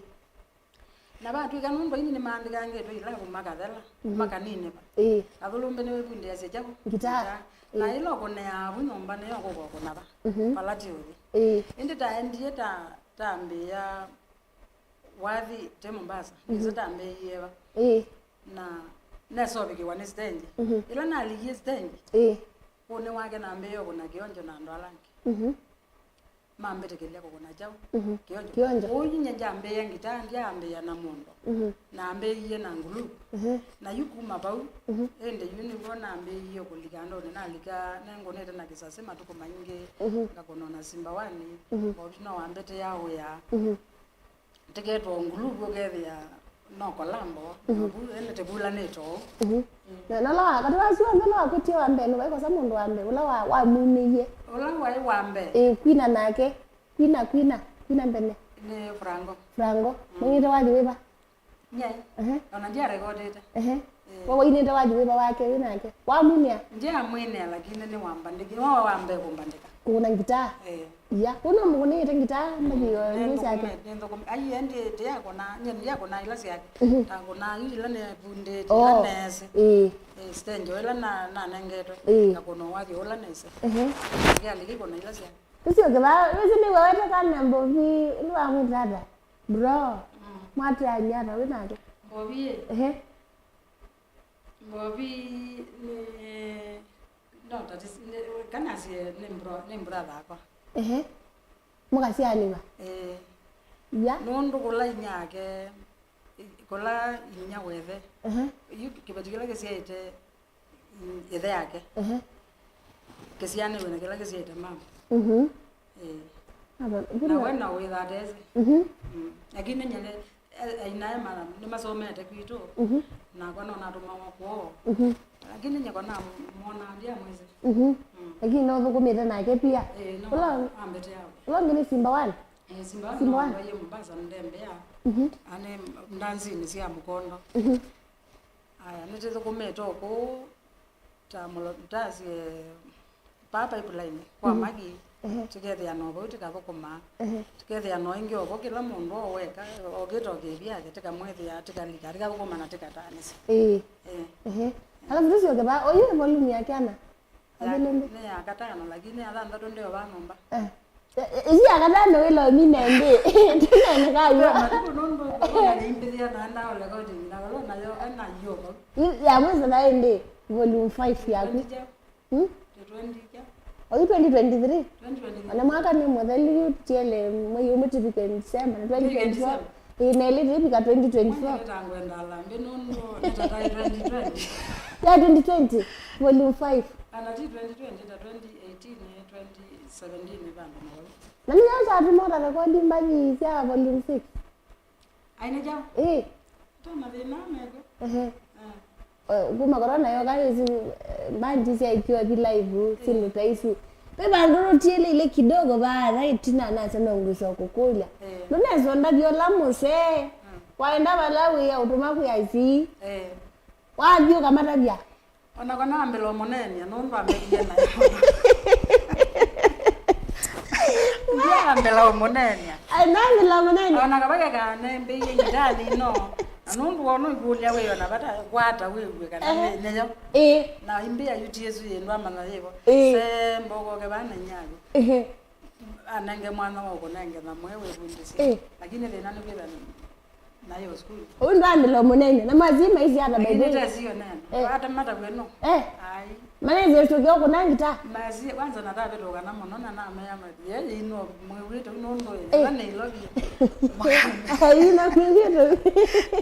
Na vatw'ĩka nũndũ aini nĩmaandĩkangĩtwe ilavu makathela, mhm, makanĩnĩva. Ĩĩ. Athũlũmbĩ nĩwĩvundĩasya kyaũ? Ngitaa. Ngitaa. Na ĩĩ, ĩla ũkũneaa vu nyũmba nĩyo kũkokũna va? Mhm. Vala ti ũthi. Ĩĩ. Ĩndĩ taendie ta, tambĩĩa wathi te Mombasa, mhm, nĩsĩ ndambĩĩie va. Ĩĩ. Na nesovikĩwa nĩ stage. Mhm. Ĩla nalikie stage, ĩĩ, ũnĩ wake nambĩĩe ũkũna kĩonjo na andũ ala angĩ. Mhm. Mambĩtĩkĩlya kũkũna kyaũ? Mhm. Kĩonjo. Kĩonjo. Ũu nyie ndyambĩĩa ngitaa, ndyambĩĩa na mũndũ. Mhm. Nambĩĩie na nguluvu. Mhm. Na yu kuma vau, mhm, ĩndĩ yu nĩw'o nambĩĩie kũlika andũnĩ. Nalika nengũnĩte na kĩsasĩ matukũ maingĩ, mhm, ngakũnwa na Simba One, mhm, Mbovi no wambĩtĩaa wĩa. Mhm. Tĩketwa nguluvu ũkethĩa no kolambo, mhm, vu ene tĩvulanĩte ũu. Mhm. Mm. Na, na ũla wa, katĩ wa asu onthe ũla wakwĩtie wa mbee, nũvaikosa mũndũ wa mbee, ũla wa, wamumĩie. Ũla waĩ wa mbee. Ĩĩ, kwina nake, kwina, kwina, kwina mbene. Nĩ Franco. Franco. Mm. Mwinĩte wathi wĩva? Nye. Ehe. Ona ndiarekodete. Ehe. Eh. We wainĩte wathi wĩva wake wĩ nake? Wamumĩa? Ndiamwinĩa, lakini nĩ wambandĩki. Nĩwe wa mbee kũmbandĩka. Kũkũna ngitaa? Eh. Iya. Ũno mũkũnĩte ngitaa, mbathi yo, nyũmba syake. Nĩnthũkũme-, nĩnthũkũme-, ai, endi, ndiakũna, nye ndiakũna ila syake. Mhm. Takũna yu ila nĩvundĩte, ila, oh, nese. Ĩĩ. Eh, stage ila na, nanengetwe. Ĩĩ. Ngakũna wathi ũla nese. Mhm. Ngialiki kũna ila syake. Ũcio kĩva, wĩsĩ nĩwe wete kana Mbovi, nĩwamwĩta ata? Bro, mm, mwatĩanĩa ata wĩ nake? Mbovi ĩ? Ehe. Mbovi nĩ, no, that is, nĩ, kana asie nĩ bro-, nĩ brother wakwa. Ehe. Mũkasyaanĩw'a? Eh. Ya? Nũndũ kũla inyake, kũla inya wethe, ehe, yu kĩveti kĩla kĩsyaĩte, mm, ĩthe yake. Ehe. Kĩsyaanĩw'e na kĩla kĩsyaĩte mama. Mhm. Eh. Ava, na we no wĩthaa tese. Mhm. Mm. Lakini nyele, eh, ainae ma, nĩmasomete kwitũ, mhm, nakwa no natũmawa kwoo. Mhm. Lakini nyekwa namwona ndiamwĩsĩ. Mhm. Mm. Lakini no ũthũkũmĩte nake pia. Eh, no. Ũla, ambete yao. Ũla ũngĩ nĩ Simba One? Eh, Simba One, Simba One no ndwaie Mombasa ndembea. Mhm. Ane ndanzinĩ sya mũkondo. Mhm. Aya, nĩtũthũkũmĩte o kũu, ta mũlo-, ta sie, pa pipeline, kwa, mhm, Magi, ehe, tũkethĩana o vau, tũkathũkũma. Ehe. Tũkethĩana o ĩngĩ o vo, kĩla mũndũ o weka, okĩte o kĩvi yake, tũkamwĩthĩa, tũkalika, tũkathũkũma na tũkataanĩsya. Ĩĩ. Eh. Ehe. Alafu tũsyoke va, oyu nĩ volume yake ana? Ya, athilĩmbĩ? Nĩ ya katano, lakini ya thanthatũ ndĩo va nyũmba. Eh. Eh, eh, ĩsu ya katano wĩla ũmina ĩndĩ. Tũnene kayũ. Kwa matukũ nũndũ kũkũna nĩimbĩthĩa na enda o recording, na kũlwa nayo, ena yo vau. Yu ya mwĩso na ĩndĩ, volume five yaku. Twenty kya? Hmm? Twenty kya? Oyu twenty twenty-three? Twenty twenty-three. Ona mwaka nĩ mũthelu yu tiele mwei ũmwe tũvike December, na twenty twenty-four. Ĩĩ, na ĩlĩ tũivika twenty twenty-four. Mwana nĩtangwenda alambĩ nũndũ nĩtataĩ twenty twenty. Ya twenty twenty, volume five. Ana ti twenty twenty, ta twenty eighteen, twenty seventeen vandũ na vau. Na nĩyo kyatuma ũta rekodi mbathi sya volume six? Ai, nĩ kyaũ? Ĩĩ. Ta mathĩna meko. Ehe. Ah. Eh, kuma corona yoka, ĩsu, eh, mbanji sya ikiwa vi live, syĩndũ ta isu. Ve vandũ rũtiĩlĩile kidogo vaa, na ĩtina nasya no ngwĩsa kũkũlya. Eh. Ndũnesonda vyola mũsee. Ah. Waenda vala wĩa ũtũma kwĩ aisii. Eh. Wathi ũkamatavya. Ona kana ambĩla ũmũneenea, nũndũ ambĩlie nayo. Ndiambĩla ũmũneenea. Ai, nambĩla ũmũneenea. Ona kavake kanembĩie ngitani no. Na nũndũ wona ĩkũlya wĩona vata kwata wĩw'e kana, ehe, nĩ, nĩyo. Ĩĩ. Na imbĩa yu ti ĩsu yĩndũ amanya yĩvo. Ĩĩ. Se mbogoke vana nyayo. Ehe. Anenge mwana wa ũkũnenge na mwe wĩvundĩsye. Eh. Lakini thĩna nĩ kwĩtha nayo school. Ũyũ ndwambĩla ũmũnene. Na mazi maisi ata, by the way? Lakini tesi yo nene. Eh. Ata mata kwenu. Eh. Ai. Mazi tũkĩo kũna ngita. Mazi kwanza natavĩtũkana mũno na namea mathi. Ye ino mwe wĩtũ nũndũ, eh, ĩla nĩ ilovie. Ai, na kwĩtũ.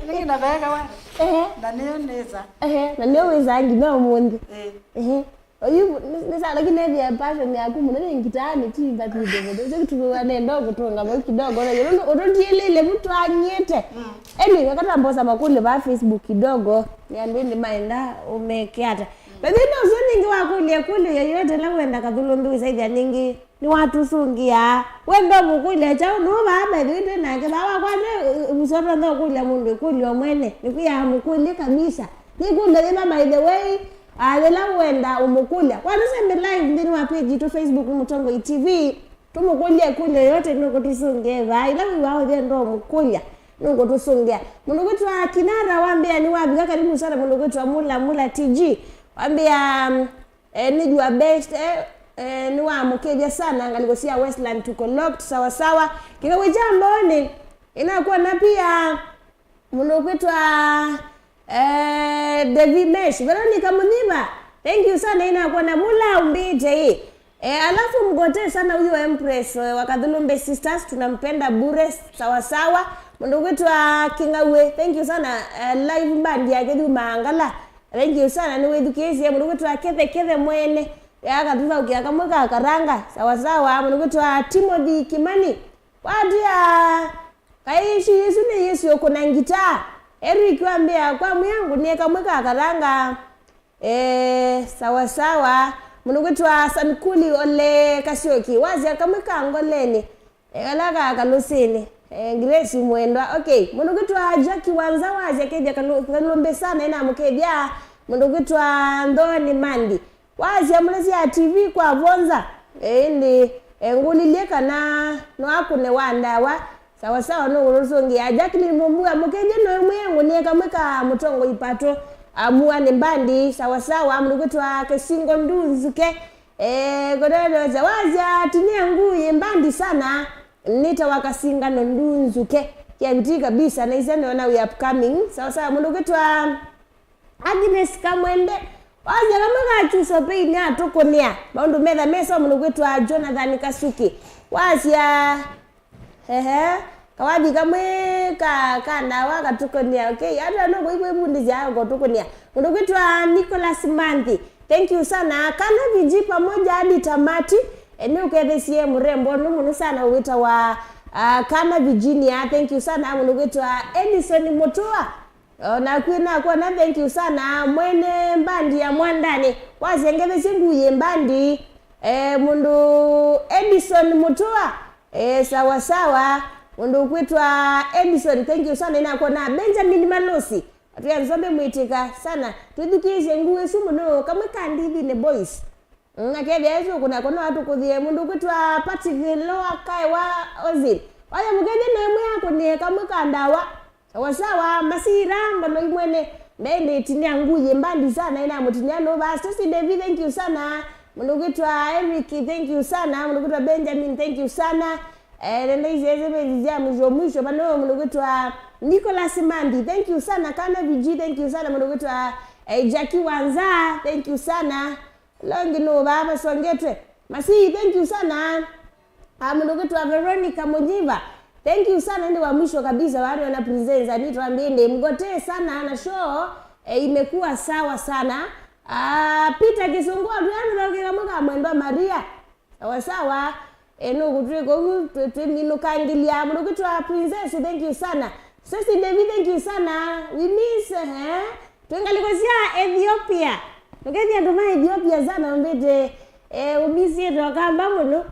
Lakini naveka wa. Eh. Na nĩyo nĩsa. Eh, na nĩyo wĩsa nginya ũmũnthĩ. Eh. Eh. Oyu, nĩ, nĩ sa, lakini ethĩa passion yaku mũno nĩ ngitaanĩ, ti mbathi ĩndĩ mũno. Nĩkyo kĩtumi nenda kũtũnga vau kidogo, na yũlũ ũtũtiĩlĩile vu twanyĩte. Mm. Anyway, weka twambosa makũlyo va Facebook kidogo, nĩ andũ ĩndĩ maenda ũmeke ata. Mm. But then ũsu ningĩ wakũlya ĩkũlyo yoyote ĩla wenda Kathulumbi wĩsaithya ningĩ nĩwatũsũngĩa. Wenda ũmũkũlya kyaũ, nũũ vaa, by the way, twĩ nake vaa, wakwata, uh, mũsoto nthĩ ũkũlya mũndũ ĩkũlyo mwene, nĩkwĩa mũkũlye kabisa. Nĩ ĩkũlyo yĩva, by the way, Ah, yĩla wenda ũmũkũlya, kwa tũsembe live nthĩnĩ wa page yitũ Facebook nĩ Mũtongoi T V. Tũmũkũlye ĩkũlyo yote, nũkũtũsũngĩa vaa. Ĩla wĩw'aa ũyenda ũmũkũlya, nũkũtũsũngĩa. Mũndũ kwĩtwa Kinara wambĩa nĩwavika, karibu sana mũndũ kwĩtwa Mula Mula T G. Wambĩa, mm, eh, nĩ your best, eh, eh, nĩwamũkĩlya sana ngalĩko sya Westland, tuko locked, sawa sawa. Kĩkawĩ kya Mbooni. Nĩnakwona pia mũndũ ũkwĩtwa, eh, Devi Mesh. Veronica Munyiva, thank you sana, nĩnakwona mũla ũmbĩte ĩ. Eh, alafu mgotee sana huyo Empress, eh, wa Kathulumbe Sisters, tunampenda bure, sawa sawa. Mũndũ ũkwĩtwa King'aue, thank you sana, eh, live band yake Juma Angala. Thank you sana, nĩwĩthukĩĩsye. Mũndũ ũkwĩtwa Kethe Kethe Mwene, akatũthaũkĩa kamwe ka karanga, sawa sawa. Mũndũ ũkwĩtwa Timothy Kimani, watia kaĩshi Yesu nĩ Yesu ũkũna ngitaa. Eric wambĩa kwa mwĩangu nĩ kamwe ka karanga. Eh, sawa sawa. Mũndũ ũkwĩtwa Sankuli Ole Kasyoki, wasya kamwe ka ngoleni. Eh, ala ka kalũsĩnĩ. Eh, Grace Mwendwa. Okay, mũndũ ũkwĩtwa Jackie Wanza wasya kethya kalũ-, kalũmbĩ sana, ĩnamũkethya. Mũndũ ũkwĩtwa Nthoni Mandi, wasya mũlesya T V kwa vonza. Eh, ĩndĩ, eh, ngũlilye kana no akũne wa ndawa. Sawa sawa, no ũrũsũngĩa. Jacqueline Mumbua, mũkethye no mwĩe ngũnie kamwe ka mũtongo ipatũ. Amua nĩ mbandi, sawa sawa, mũndũ ũkwĩtwa Kesingo Ndunzuke. Eh, kũdodosya, wasya tinia ngui mbandi sana. Nĩtawa Kasingano Ndunzuke. Kia vitii kabisa, na isya nĩona we upcoming. Sawa sawa, mũndũ ũkwĩtwa Agnes Kamwende, wasya kamwe ka Chuso Pei nĩatũkũnĩa. Maũndũ metha mesa mũndũ kwĩtwa Jonathan Kasuki. Wasya, ehe, kawathi kamwe ka, ka ndawa katũkũnĩa, okay? Ata no kũi kwĩvundĩsya kũtũkũnĩa. Mũndũ kwĩtwa Nicholas Manthi. Thank you sana. Kana Viji pamoja hadi tamati. E, nĩ ũkethesye mũrembo nĩ mũno sana wĩtawa, ah, Kana Virginia. Thank you sana. Mũndũ kwĩtwa Edison Mutua. O naku nakwona, thank you sana. Mwene mbandi ya Mwandani, wasengethesie ngui mbandi. Eh, mũndũ Edison Mutua. Eh, sawa sawa. Mũndũ ũkwĩtwa Edison, thank you sana. Inakwona Benjamin Malosi. Atwĩa nzombe mwĩtĩka sana. Twĩthukĩĩsye ngui ĩsu mũno. Kamwe ka Ndithinĩ Boys. Mm, akethĩa ĩsu kũnako no atũkũthĩe. Mũndũ ũkwĩtwa Patrick Loa Kae wa Ozil. Waya mũkethĩa no ĩmwe yakũnĩe kamwe ka ndawa. Sawa sawa, masira mbalo imwene. Mbendi tinia ngui mbandi sana, ina mutinia no ba. Stacy Devi, thank you sana. Mũndũ ũkwĩtwa Eric, thank you sana. Mũndũ ũkwĩtwa Benjamin, thank you sana. Eh, nenda izi ezi bezi ya mwisho mwisho, pano mũndũ ũkwĩtwa Nicholas Mandi, thank you sana. Kana Viji, thank you sana. Mũndũ ũkwĩtwa, eh, Jackie Wanza, thank you sana. Longi no baba songetwe. Masi, thank you sana. Ah, mũndũ ũkwĩtwa Veronica Munyiva. Thank you sana, nĩ wa mwisho kabisa, wale wana presents. Ani tuambie nde mgotee sana na show, eh, imekuwa sawa sana. Ah, Peter Kisungu, atuyanathaũkĩka mwaka Mwendwa Maria. Sawa sawa. Eh, no kutwika ũu, twe-, tweminũkangĩlya. Mũndũ ũkwĩtwa Princess, thank you sana. Stacy Devi, thank you sana. We miss, eh? Twĩ ngalĩko sya Ethiopia. Nũkethĩa andũ ma Ethiopia sana mbĩte, eh, ũbisĩte Ũkamba mũno.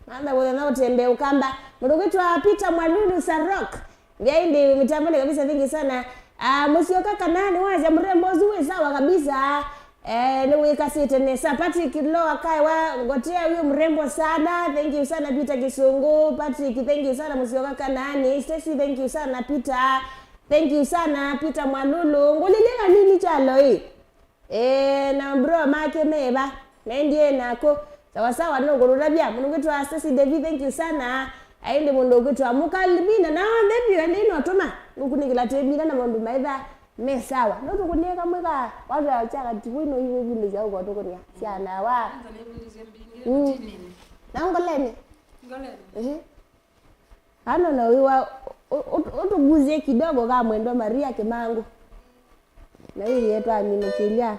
Mantha kũthenya ũtembee Ũkamba. Mũndũ ũkwĩtwa Peter Mwalulu Sarok. Ngai ndi mĩtamboni kabisa, thank you sana. Ah, Mũsyoka Kanani wasya mũrembo ũsu wĩ sawa kabisa. Eh, nĩwĩkasĩte nesa. Patrick Loa Kae wa Ngotea, huyo mrembo sana. Thank you sana Peter Kisungu. Patrick, thank you sana. Mũsyoka Kanani. Stacy, thank you sana Peter. Thank you sana Peter Mwalulu. Ngũlilye kanini kyalo ĩ. Eh, na bro make meva. Mendie nako. Sawa sawa, no kũrũtavya. Mũndũ ũkwĩtwa Stacy Devi, thank you sana. Aindi mũndũ ũkwĩtwa Mũkalivina. Na onthe vyũ, ende ino tũma. Nũkunĩkĩla twĩmina na maũndũ maitha me sawa. No tũkũnie kamwe ka, watwĩa kya katibũ ino iwe vindũ sya ũkotũkũnia. Syana wa. Kwanza nĩvundisye mbingĩ Mm. Tinini. Na ngoleni. Ngoleni. Ehe. Ano na wĩwa ũ-, ũ-, ũtũguzie kidogo ka Mwendwa Maria Kimangũ. Na wĩie twaminũkĩlya.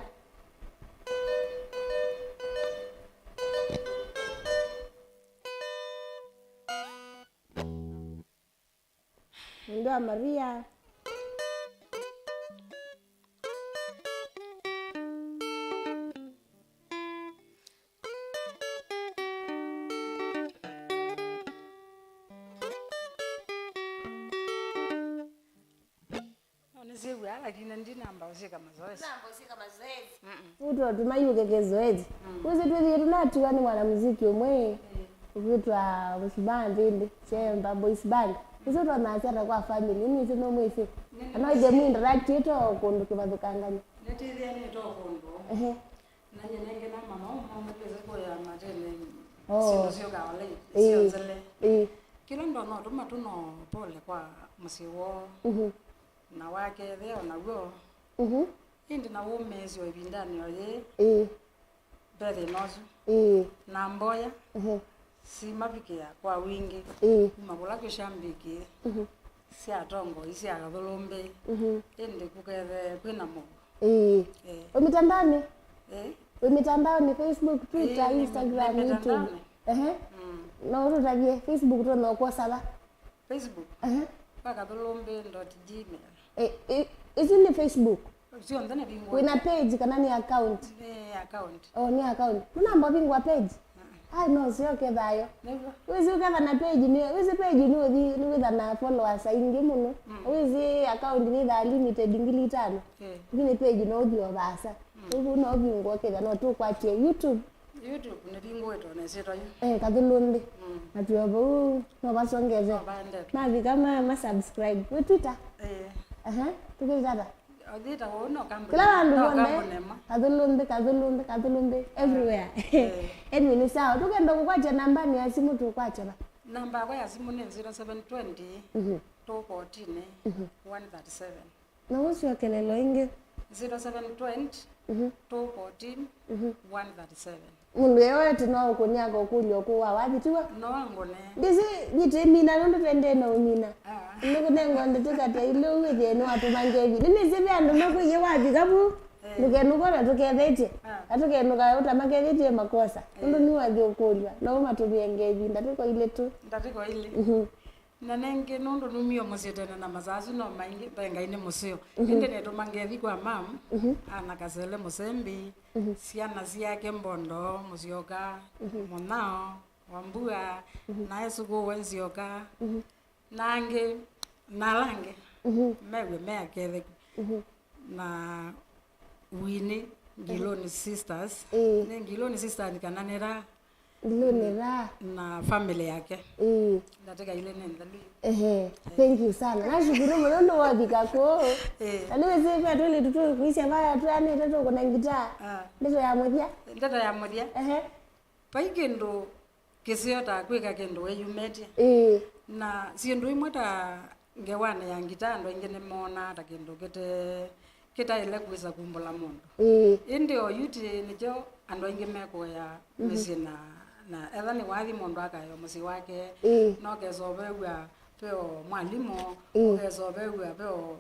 Mwendwa Maria. No, nĩsyĩw'aa, lakini ndinamba ũsyĩka mazoezi. Namba ũsyĩka mazoezi. Mm-mm. Ũtwa tũmayũke kezoezi. Mm. Wĩsĩ twĩthĩe tũnatiwa nĩ mwanamuziki ũmwe. Mm. Ũkwĩtwa Boys Band ĩndĩ, Chemba Boys Band. Wĩsĩ twanasya ata kwa family, nĩsĩ no mwĩsĩ. Nĩ- Ana ithe mwinteract ĩto kũndũ kĩvathũkangany'a. Nĩtĩthĩanĩtwe kũndũ. Ehe. Na nyie nengena mama ũmwe mwĩkĩte kũya matene. Oh. Syĩndũ syũkaa online, Ĩĩ. Syonzele. Ĩĩ. Kĩla ndo No tũma tũno pole kwa mũsyĩ woo. Mhm. Na wake ethĩa o naw'o. Mhm. Ĩndĩ na wũmĩĩsyo ĩvindanĩ o yĩĩ, ĩĩ, ve thĩna ũsu. Ĩĩ. Na mboya, mhm, simavikĩa kwa wingĩ, ĩĩ, kuma kũla kĩshambiki, mhm, sya atongoi sya Kathũlũmbĩ. Mhm. Ĩndĩ kũkethee kwĩna mũuo. Ĩĩ. Ĩĩ. Wĩ mitandaoni? Ĩĩ. Wĩ mitandaoni, Facebook, Twitter, ĩĩ, nĩ, Instagram, nĩ YouTube? Mitandaoni. Ehe. Mm. No ũtũtavye Facebook tũno kwosa va? Facebook. Aha. Kwa kathũlũmbĩ dot gmail. E, e, isu nĩ Facebook? Syonthe nĩ vingũe. Wĩna page kana nĩ account? Nĩ account. Oh, nĩ account. Nũnamba ũvingũa page? Ah. Ai, no syoke thayo. Nĩw'o. Wĩsĩ ũketha na page nĩ, wĩsĩ page nĩ ũthi, nĩ wĩtha na followers aingĩ mũno. Mm. Wĩsĩ account nĩ tha limited ngili itano. Eh. Lakini page no ũthi o vaasa. Mm. Ũu no ũvingũa ũketha no tũkwatye YouTube. YouTube nĩvingũĩtwe na ĩsyĩtwa yu. Eh, Kathũlũmbĩ. Mm. Na twĩ o vau, no vasongethwe. No vaendetwe. Mavika ma, ma subscribe. Wĩ Twitter? Eh. Aha, tũkĩtata. Ũthiĩta ũu no kambuni. Kĩla vandũ no vonthe, kambuni ĩmwe. Kathũlũmbĩ, Kathũlũmbĩ, Kathũlũmbĩ, everywhere. Eh. Anyway, nĩ sawa. Tũkenda kũkwatya namba nĩ ya simũ tũkwatya va? Namba yakwa ya simũ nĩ zero seven twenty, mhm, two fourteen, mhm, one thirty-seven. Na ũsyokelelwa ĩngĩ. Zero seven twenty, mhm, two fourteen, mhm, one thirty-seven. Mũndũ yeyote no ũkũnĩaka ũkũlyo kũu wa wathi, tiw'o? No angũne. Ndĩsĩ nyitĩmina nũndũ twendee na ũmina. Ah. Nĩkũnengwa ndeto katĩ ilĩ wĩthĩe nĩwatũma ngevi. Nĩnĩsĩ ve andũ makwĩie wavika vu, eh, ndũkenũka na tũkethetye. Ah. Na tũkenũka ũtamakethetye makosa. Nũndũ, eh, nĩwathi ũkũlya. No ũmatũmĩe ngevi, ndatĩko ilĩ tu. Ndatĩko ilĩ. Mhm. Na nengĩ, nũndũ numie mũsyĩ tene na masaa asu no maingĩ, ve Ngai nĩ mũseo. Mhm. Ĩndĩ nĩtũma ngethi kwa mam, mhm, ana Kasele Mũsembi, mhm, syana syake Mbondo, Mũsyoka, mhm, Mũnyao, Wambua, mhm, na esũkũũwe Nzyoka, mhm, na angĩ, na ala angĩ, mhm, mew'e me aketheku. Mhm. Na Winnie, Ngiloni Sisters. Ĩĩ. Nĩ Ngiloni Sisters nĩ kana nĩra Ngiloni ra. Na family yake. Ĩĩ. Ndatĩka ilĩ nĩ nthelu. Ehe. Thank you sana. Nashukuru mũno nĩ wavika kũũ. Ĩĩ. Na nĩwĩsĩ kwa twĩlĩ tũtũ kuisya vaya twanĩte tũkũna ngitaa. Ah. Ndeto ya mũthya. Ndeto ya mũthya. Ehe. Vai kĩndũ kĩseo ta kwĩka kĩndũ wĩyumĩtye. Ĩĩ. Na syĩndũ imwe ta ngewanĩ ya ngitaa, andũ aingĩ nĩmonaa ta kĩndũ kĩte, kĩtaĩle kwĩsa kumbũla mũndũ. Ĩĩ. Ĩndĩ o yu ti nĩkyo andũ aingĩ mekũea, mhm, mĩsyĩ na, na etha nĩ wathi mũndũ akaeo mũsyĩ wake, ĩĩ, no kesa ũvew'a veo mwalimũ, ĩĩ, ũkesa ũvew'a veo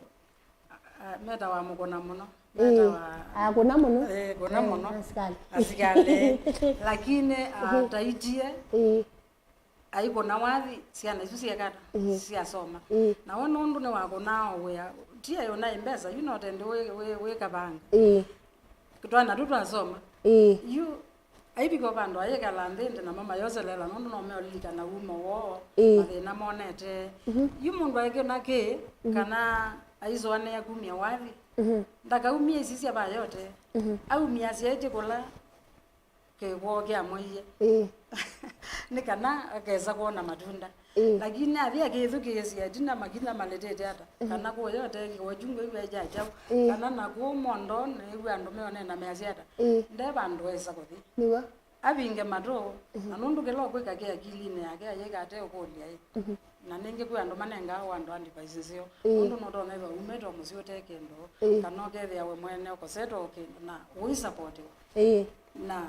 Ah, metawa mũkũna mũno. Ĩĩ. Metawa, akũna mũno. Eh, kũna, eh, mũno. Asikalĩ. Asikalĩ. Lakini, ah, mhm, ataitie, ĩĩ, aikũna wathi, syana isu syekata, ĩĩ, syasoma. Ĩĩ. Na we nũndũ nĩwakũnaa o wĩa, ti aĩ ũnaĩ mbesa, yu no tende wĩ, wĩ, wĩ kavanga. Ĩĩ. Twana tu twasoma. Ĩĩ. Yu aivika vandũ ayĩkala nthĩ ĩndĩ namo mayoselela, nũndũ no meũlilikana wumo woo, ĩĩ, mathĩna monete. Mhm. Yu mũndũ aikĩona kĩ, mhm, kana aisũanĩa kumya wathi, mhm, ndakaumie isisya va yote. Mhm. Aumie asyaĩtye kũla kĩw'oo kĩamwaie. Ĩĩ. Nĩ kana akesa kwona matunda. Ĩĩ. Lakini athi akĩthukĩĩsya ĩtina makinya maletete ata, mhm, kana kũya ũtekĩwa chungwa iw'a kya kyaũ, ĩĩ, kana nakũũ mondo nĩw'a andũ meonena measya ata, ĩĩ, nde vandũ esa kũthi. Nĩw'o. Avinge matũ, mhm, na nũndũ kĩla ũkwĩka kĩ akilinĩ yake ayĩka ate ũkũlya ĩ. Mhm. Na nĩngĩ kwĩ andũ manengaa o andũ advice nzeo. Ĩĩ. Nũndũ nũtonya ĩthwa umĩte o mũsyĩ ũte kĩndũ, ĩĩ, kana ũkethĩa we mwene ũkosete o kĩndũ, na ũisapotiwa. Ĩĩ. Na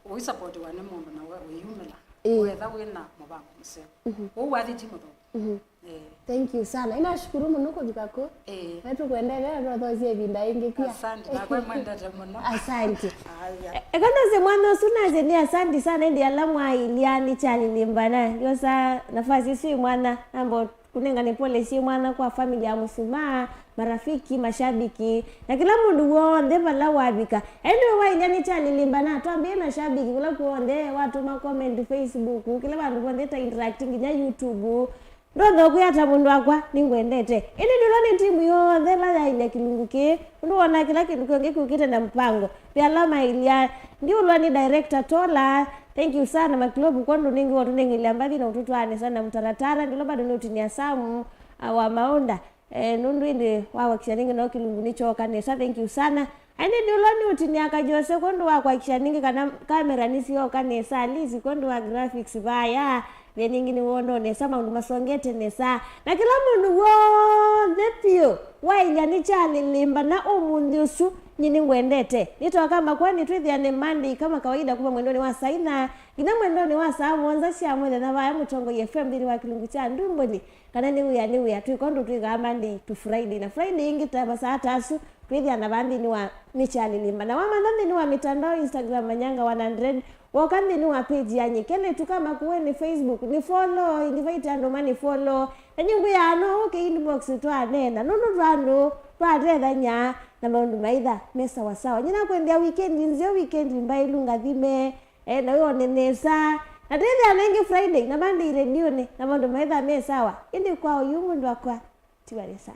ũisapotiwa nĩ mũndũ na we ũiyumĩla, ĩĩ, wetha wĩ na mũvango mũseo. Mhm. Ũu wathi ti mũthũku. Mhm. Ĩĩ. Thank you sana. Inashukuru mũno kũvika kũ. Ĩĩ. Na tũkwendelee na tũthosie ĩvinda ĩngĩ pia. Asante, nakwa mwendete mũno. Asante. Aya. E-, eka ndose mwana ũsu nase nĩ asante sana, ĩndĩ ala mwailya nĩ Charlie Limbana. Yosa nafasi ĩsu ĩ mwana, nambo kũnengane pole syĩ mwana kwa family ya Mũsumaa, marafiki, mashabiki, na kĩla mũndũ w'onthe vala wavika. Ĩndĩ we wailya nĩ Charlie Limbana, twambĩe mashabiki kũla kw'onthe watũma comment Facebook, kĩla vandũ vonthe ta interact nginya YouTube. Ndonza ũkwĩa ata mũndũ wakwa, nĩngwendete. Ĩndĩ ndiũlwa nĩ timu yonthe ĩla yailya kĩlungu kĩĩ, nũndũ wonaa kĩla kĩndũ kĩngĩ kĩũkĩte na mũpango. Ve ala mailya, ndiũlwa nĩ director Tola, thank you sana Makilovu kwondũ nĩngĩ watũneng'elya mbathi na ũtũtwaanĩsya na mũtaratara, ndiũlwa bado nĩ ũtinia Samu, ah, wa Maũnda. Eh, nũndũ ĩndĩ wawakisya nĩngĩ no kĩlungu nĩkyooka nesa, thank you sana. Aĩ nĩndĩ ũla nĩ ũtinia Kajose kwondũ wa kwakisya nĩngĩ kana kamera nĩsyooka nesa, Alice kwondũ wa graphics vaya, Ningĩ nĩwona nesa maũndũ masongete nesa, na kĩla mũndũ w'onthe vyũ waĩlya nĩ kyalĩlĩmba na ũmũnthĩ ũsu nyie nĩngwendete. Nĩtoka makwa nĩtwĩthĩane Monday kama kawaida kuma mwendonĩ wa saa inya nginya mwendonĩ wa saa mũonza sya mũthenya vaya Mũtongoi F M nthĩnĩ wa kĩlungu kya Ndumbũli. Kana nĩ wĩa, nĩ wĩa, twĩka ũndũ twĩkaa Monday to Friday, na Friday ĩngĩ ta masaa ta asu twĩthĩana vaa nthĩnĩ wa nĩ kyalĩlĩmba. Na wamantha nthĩnĩ wa mĩtandao, Instagram, Manyanga one hundred, woka nthĩnĩ wa page ya Nyie Kelĩtu ka Makueni, Facebook, nĩ follow, invite andũ manĩ follow. Na nyingũ ya no ũke inbox twaneena, nũndũ twandũ twatethany'a na maũndũ maitha me sawasawa. Nyie nakwendea weekend nzeo, weekend mbaĩlu ngathime, eh, na wĩone nesa. Na twĩthĩana ĩngĩ Friday na Monday redionĩ, na maũndũ maitha me sawa. Ĩndĩ kwa ũyu mũndũ wakwa, tiwa nesa.